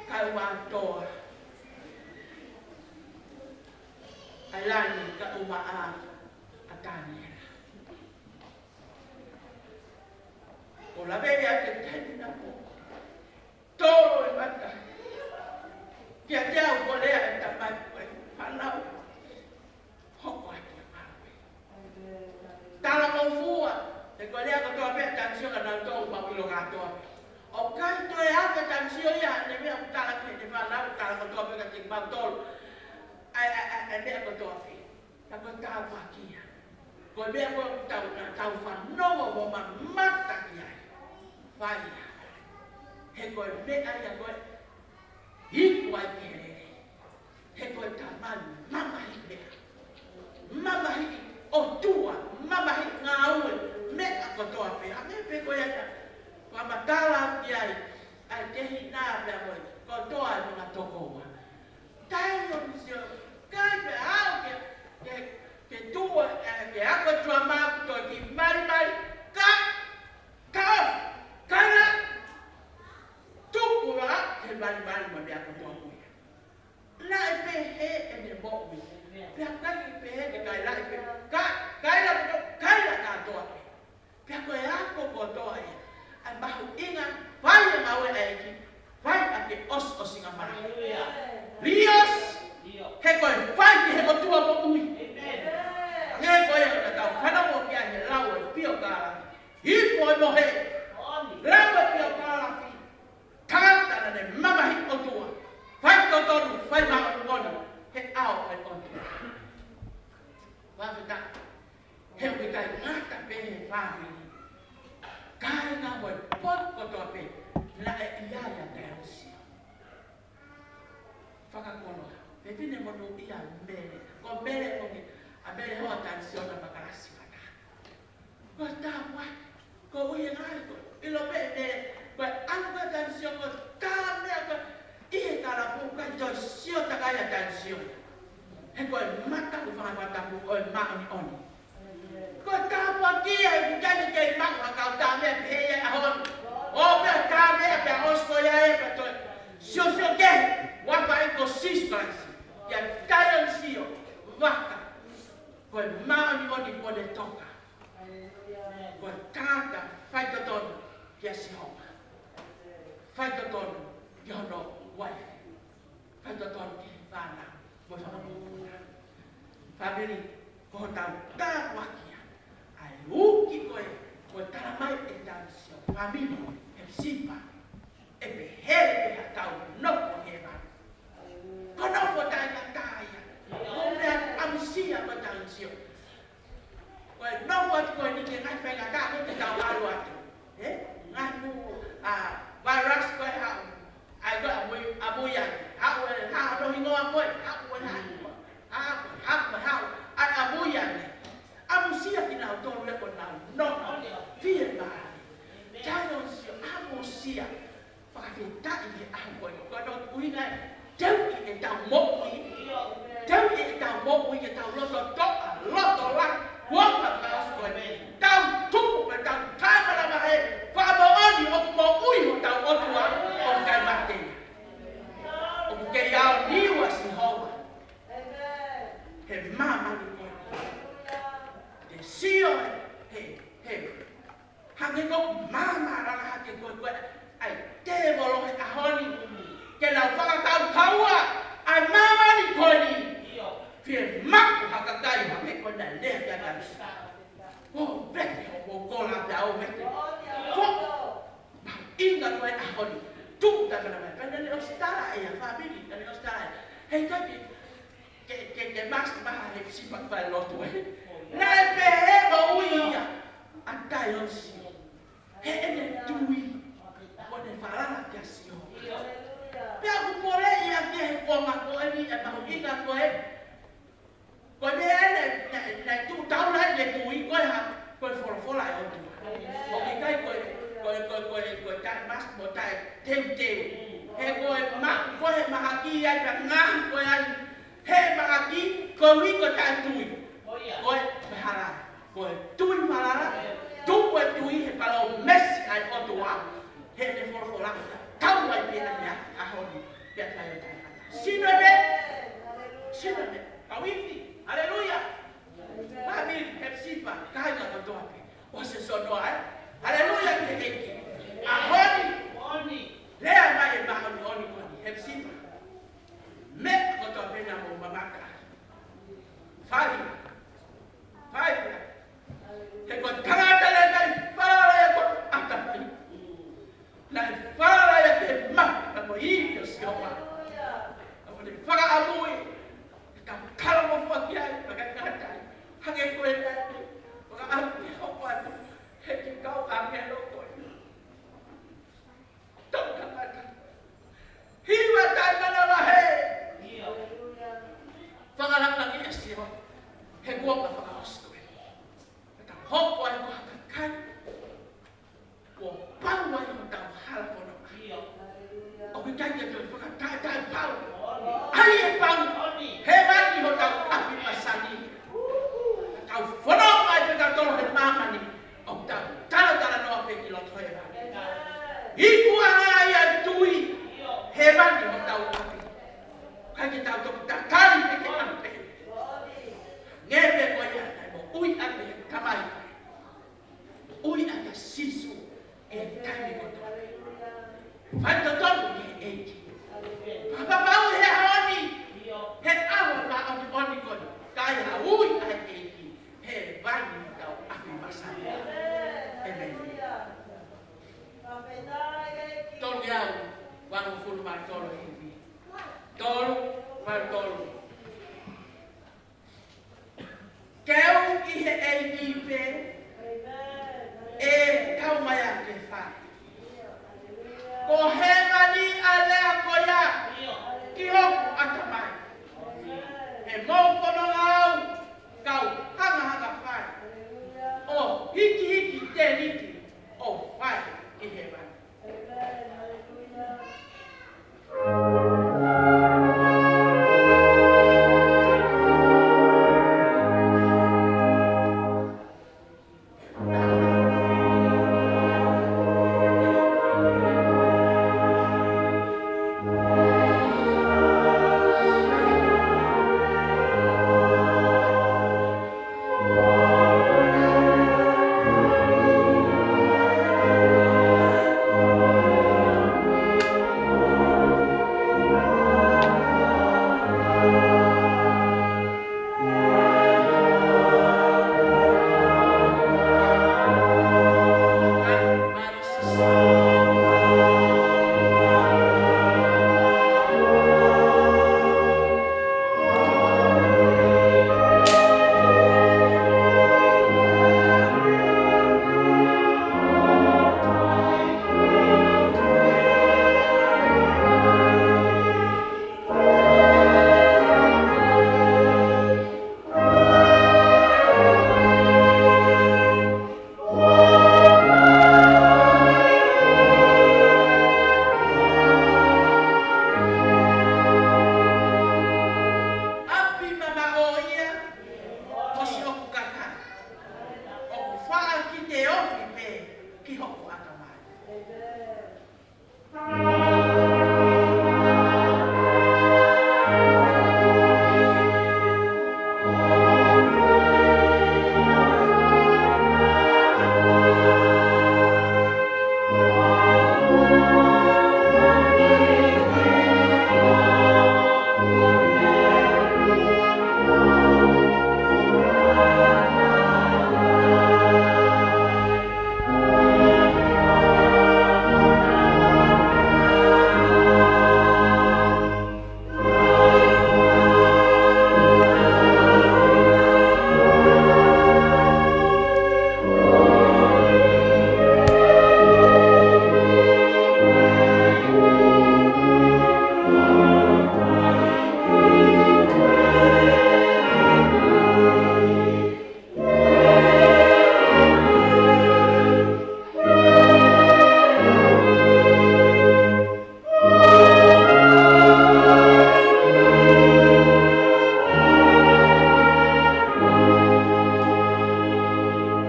kae ʻumaʻā Toa, ʻa e lani, kae ʻumaʻā ʻa Taniela. ʻO lave ia ke taimi naʻa mo tolo e mata. Kiate au ko e lea e tamai ko e fanau. Hoko atu e malu. Talangofua. He ko e lea kotoa pē ʻa Tanisio ka nau tō mau ʻilo kātoa. ʻOku ʻikai toe ʻa Tanisio ia, ne meʻa ʻoku tala ki heʻene fanau, tala kotoa pē kiate kimautolu. ʻAi, ʻai, ʻai, ʻai, meʻa kotoa pē. Ka ko e tāpuaki ia. Ko e meʻa ko ē ʻoku tau, tau fanongo mo mamata ki ai. Fai ia. He ko e meʻa ia ko ē iku ai ki he lelei. He ko e tamai mamahi meʻa. Mamahi ʻOtua, mamahi ngāue, meʻa kotoa pē. ʻA e meʻa pē ko ia ka, ka matala ki ai. ʻAi ke hina pea mo e, kotoa e manga tokoua. Taimi ʻoku sio, ʻikai pē au ke, ke, ke tuʻu, ē, ke ako tuʻa mau ko e kiʻi malimali, ka, ka ʻofa, ka na, tuku ā, he malimali mo e ako tuʻa mo ia. Naʻe pehē ʻene moʻui. Pea ʻikai ke pehē ke kai lahi pē, ka, kai la, kai la kātoa pē. Pea ko e ako kotoa ia. ʻA e mahuʻinga, fai e ngāue ʻa e ʻEiki, fai ʻa e ʻosiʻosinga mai. Haleluia. Lios, he ko e fai ki he ʻOtua moʻui. ʻĒmeni. He ko e ʻoku tau fanongo ki ai he lau e pio kālafi. Hifo e mohe. Lau e pio kālafi. Tangata naʻa ne mamahi ʻOtua. Fai totonu, fai māʻoniʻoni. He ʻao e ʻOtua. Fakafetaʻi. He ʻoku ʻikai ngata pē he fāmili. Kāinga mo e potu kotoa pē, naʻe ʻi ai ʻa Tanisio. Fakakoloa. Fefine monūʻia Mele. Ko Mele ʻoku, ʻa Mele hoa Tanisio na makalasi mana. Ko e tāpuaki. Ko ui e ngaahi ko, ʻilo pē Mele. Ko e ʻalu ko ē Tanisio ko tā meʻa ko ē ʻi he kalapu ʻikai toe sio takai ʻa Tanisio. He ko e mata ko fanga mata ko e māʻoniʻoni. Ko e tāpuaki ia he ʻikai ke kei maʻu ha kau tā meʻa pehē ia ʻaho ni. ʻO pea tā meʻa pea ʻosi ko ia ē pea toe. Siosio ke. Ua pai ko Sīsū Kalaisi. Ia tai ʻo sio. Vaka. Ko e māʻoniʻoni ko e toka. Ko Tangata faitotonu kia Sihova. Faitotonu ki hono uaifi. Faitotonu ki he fānau mo e fanga. Fāmili, ko hotau tāpuaki ia. ʻA e uki ko ē, ko e tala mai ʻe Tamisio, fāmili, Hepisipa, ʻe pehē pē haʻatau nofo he vā. Ko e nofo taʻengata ia. Ko e meʻa ʻamusia ko ē Tamisio. Ko e nofo atu ko eni ki he ngaahi faingataʻa ko ē te tau ʻalu atu. Ē? Ngaahi mou, ʻa, virus ko ē haʻu. ʻAi ko ē ʻamui, ʻamui ange. Haʻu ē, haʻu hono hingoa ko ē, haʻu ē, haʻu ē. Haʻu, haʻu, haʻu. ʻAi ʻamui ange. ʻAmusia kinautolu ē ko ʻenau nofo. Fiemālie. Tamisio, ʻamusia. Fakafetaʻi he ʻaho ko ē. Ko hono ʻuhinga ē, teuʻi ʻetau moʻui. Teuʻi ʻetau moʻui ke tau loto toʻa, loto lahi, kuonga fakaʻosi ko ē. Tau tuʻu mo tau tae manavahē, fakamoʻoni ʻoku moʻui hotau ʻOtua, ʻoku ʻikai mate. ʻOku kei aoniu ʻa Sihova. He māmani ko ē. Te sio ē, he, he. Hangē ko e maama langa hake ko ē ko ē ʻa e tēvolo he ʻaho ni. Ke nau fakakaukauʻi ʻa e māmani ko eni. Fiemaʻu ha kakai hangē ko ē naʻe lea ki ai Tamisio. ʻO vete, ʻo kola pea ʻo vete. Ko e mahuʻinga ko ē ʻaho ni. Tuʻu taimana mai. Pea naʻe ʻosi tala ʻe ia, fāmili, naʻe ʻosi tala ʻe ia. He ʻikai ke ke, ke, ke mask maha Hepisipa ki falelotu ē. Naʻe pehē moʻui ia ʻa Tamisio. Heʻene tui. Ko ʻene falala kia Sihova. Pea ʻoku pole ia ki he kuonga ko eni ʻe mahuʻinga ko ē. Ko e meʻa ē naʻe, naʻe, naʻe tuʻu taula ʻene tui ko e hā, ko e folofola ʻa e ʻOtua. ʻOku ʻikai ko e, ko e, ko e, ko e, ko e taʻe mask mo taʻe teuteu. He ko e ma-, ko e mahaki ia ka ngahi ko e ai. He mahaki, koeʻuhi ko e taʻetui. Ko e, ko e hala. Ko e tui falala. Tuku e tui he palōmesi ʻa e ʻOtua. Heʻene folofola. Tau ai pē ʻa e meʻa, ʻaho ni. Pea fai ʻo taʻengata. Sino ē. Sino ē. Kau ifi. Haleluia. Fāmili, Hepisipa, kāinga kotoa pē. ʻOsi e sono ai. Haleluia ki he ʻEiki. ʻAho ni. Lea mai e māʻoniʻoni ko eni. Hepisipa. Meʻa kotoa pē naʻa mou mamata. Fai. Fai. He ko e tangata naʻe ʻikai falala ia ko ʻAtama. Naʻe falala ia ki he mafi mo e ivi ʻo Sihova. Naʻa mo ne fakaʻamui. Ka kalangofua ki ai, fakaʻikai. Hangē ko e naʻe fakaʻamu ke hoko atu. He ki he kau ʻāngelo ko ē. Tau kamata. Hiva taimana vahe. Fakalangilangi ʻa Sihova. He kuonga fakaʻosi ko ē. Ka tau hoko ai ko ha kakai. Kuo pau ai hotau hala fono. ʻOku ʻikai ke toe fakataetae pau. ʻAi e pau. Hēvani hotau ʻapi masani. Tau fono mai pē tautolu he māmani. ʻOku tau talatalanoa pē ki loto hēvani. Iku anga ia e tui. Hēvani hotau ʻapi. ʻIkai ke tau toki tatali pē ke ʻalu pē. Ngē pē ko ia naʻe moʻui ʻaki e Tamai. Ui ʻa Sīsū ʻi he taimi kotoa. Faitotonu ki he ʻEiki. Fakapapauʻi he ʻaho ni, he ʻaho māʻoniʻoni ko eni, ka ʻi ha ui ʻa e ʻEiki, hēvani hotau ʻapi masani. ʻĒmeni. Tolungeau valungofulu mā tolu e ivi. Tolu mā tolu. Keu ʻi he ʻEiki pē, ʻe kau mai ʻa e fā. Ko hēvani ʻa e lea ko ia ki hoku ʻatamai. He mou fononga au, kau hangahanga fai. ʻO hikihiki tēniti ʻo fai ki hēvani.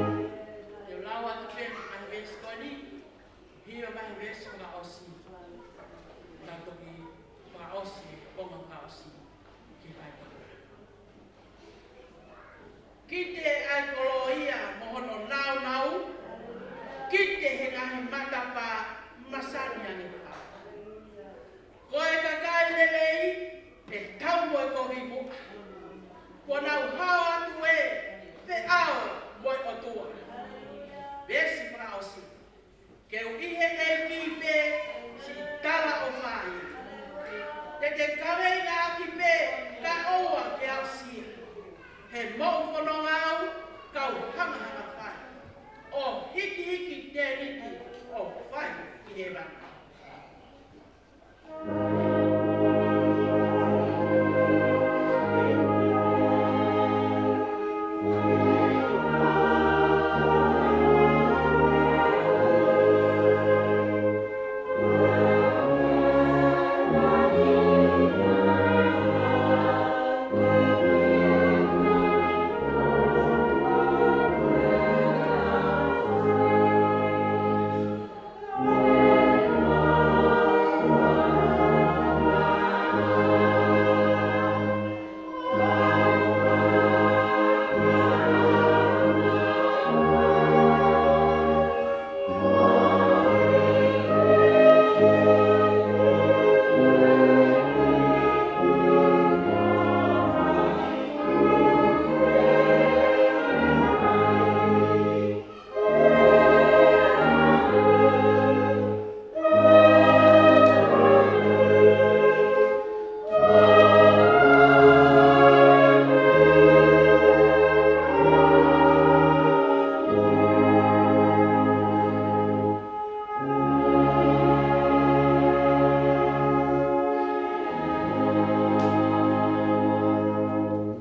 Te u lau atu pē ʻa e veesi ko eni, hili ʻa e veesi fakaʻosi. Ka toki fakaʻosi, konga fakaʻosi, ki he faitoʻo. Kiate ia ʻa e koloa mo hono nāunau, kiate ia ʻi he ngaahi matapā masani ange pē. Ko e kakai lelei ʻe tau mo e kovi muʻa. Kuo nau hao atu ʻi he feʻao mo e ʻOtua. Veesi fakaʻosi. Ke u ʻi he ʻEiki pē siʻi talaʻofa ia. Te ke kaveinga ʻaki pē kae ʻoua ke aʻusia. He moʻu fononga au kau hangahanga fai. ʻO hikihiki tēniti ʻo fai ki hēvani.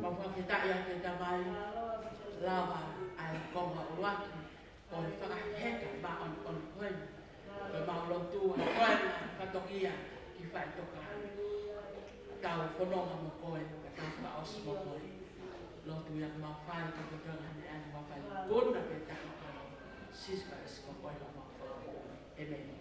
Mau fakafetaʻi atu ki he Tamai, lava ʻa e konga ʻuluaki ʻo e fakaheka māʻoniʻoni ko eni. Ko ʻemau lotu ʻa koe ma fatokia ki faʻitoka. Tau fononga mo koe, ka tau fakaʻosi mo koe. Lotu ia mau fai, ka ko e tau hane ane mau fai. Kona pē taha ʻa Sīsū Kalaisi ko koe ʻa mau fai. ʻĒmeni.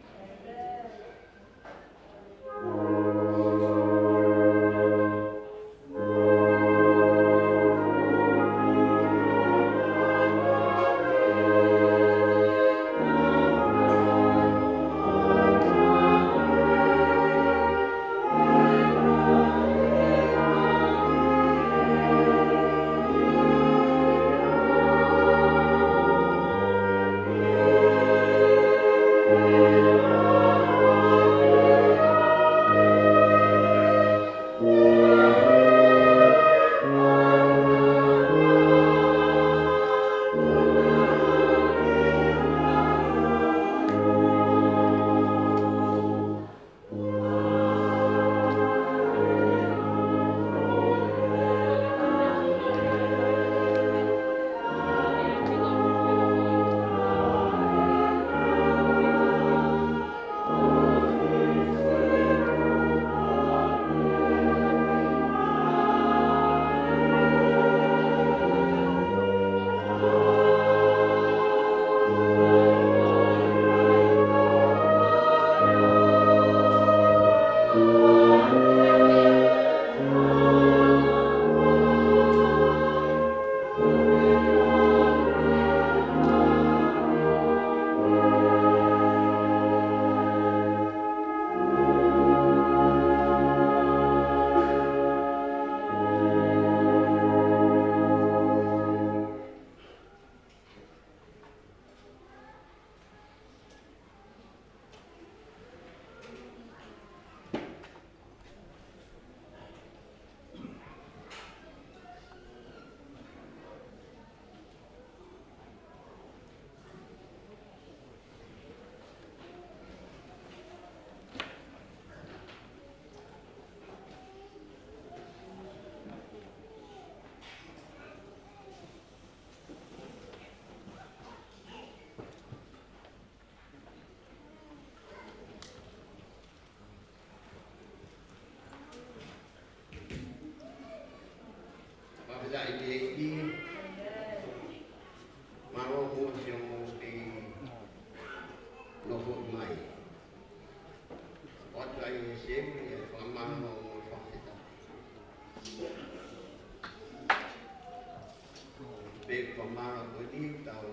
Tau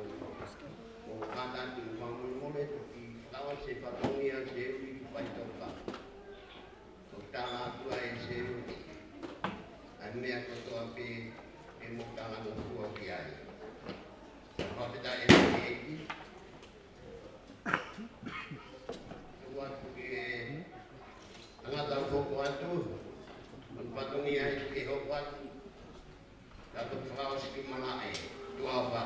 mo kātaki fakamolemole, toki tau se fatongia se ui ki Paitoka. Ko e tala atu ʻa e se ui, ʻa e meʻa kotoa pē ʻe mo talangofua ki ai. Fakafetaʻi ʻEiki. Tuku atu ki he tangata ʻoku hoko atu, mo e fatongia ʻoku ke hoko atu. Tau toki fakaʻosi ki malaʻe, tuʻa ʻofa.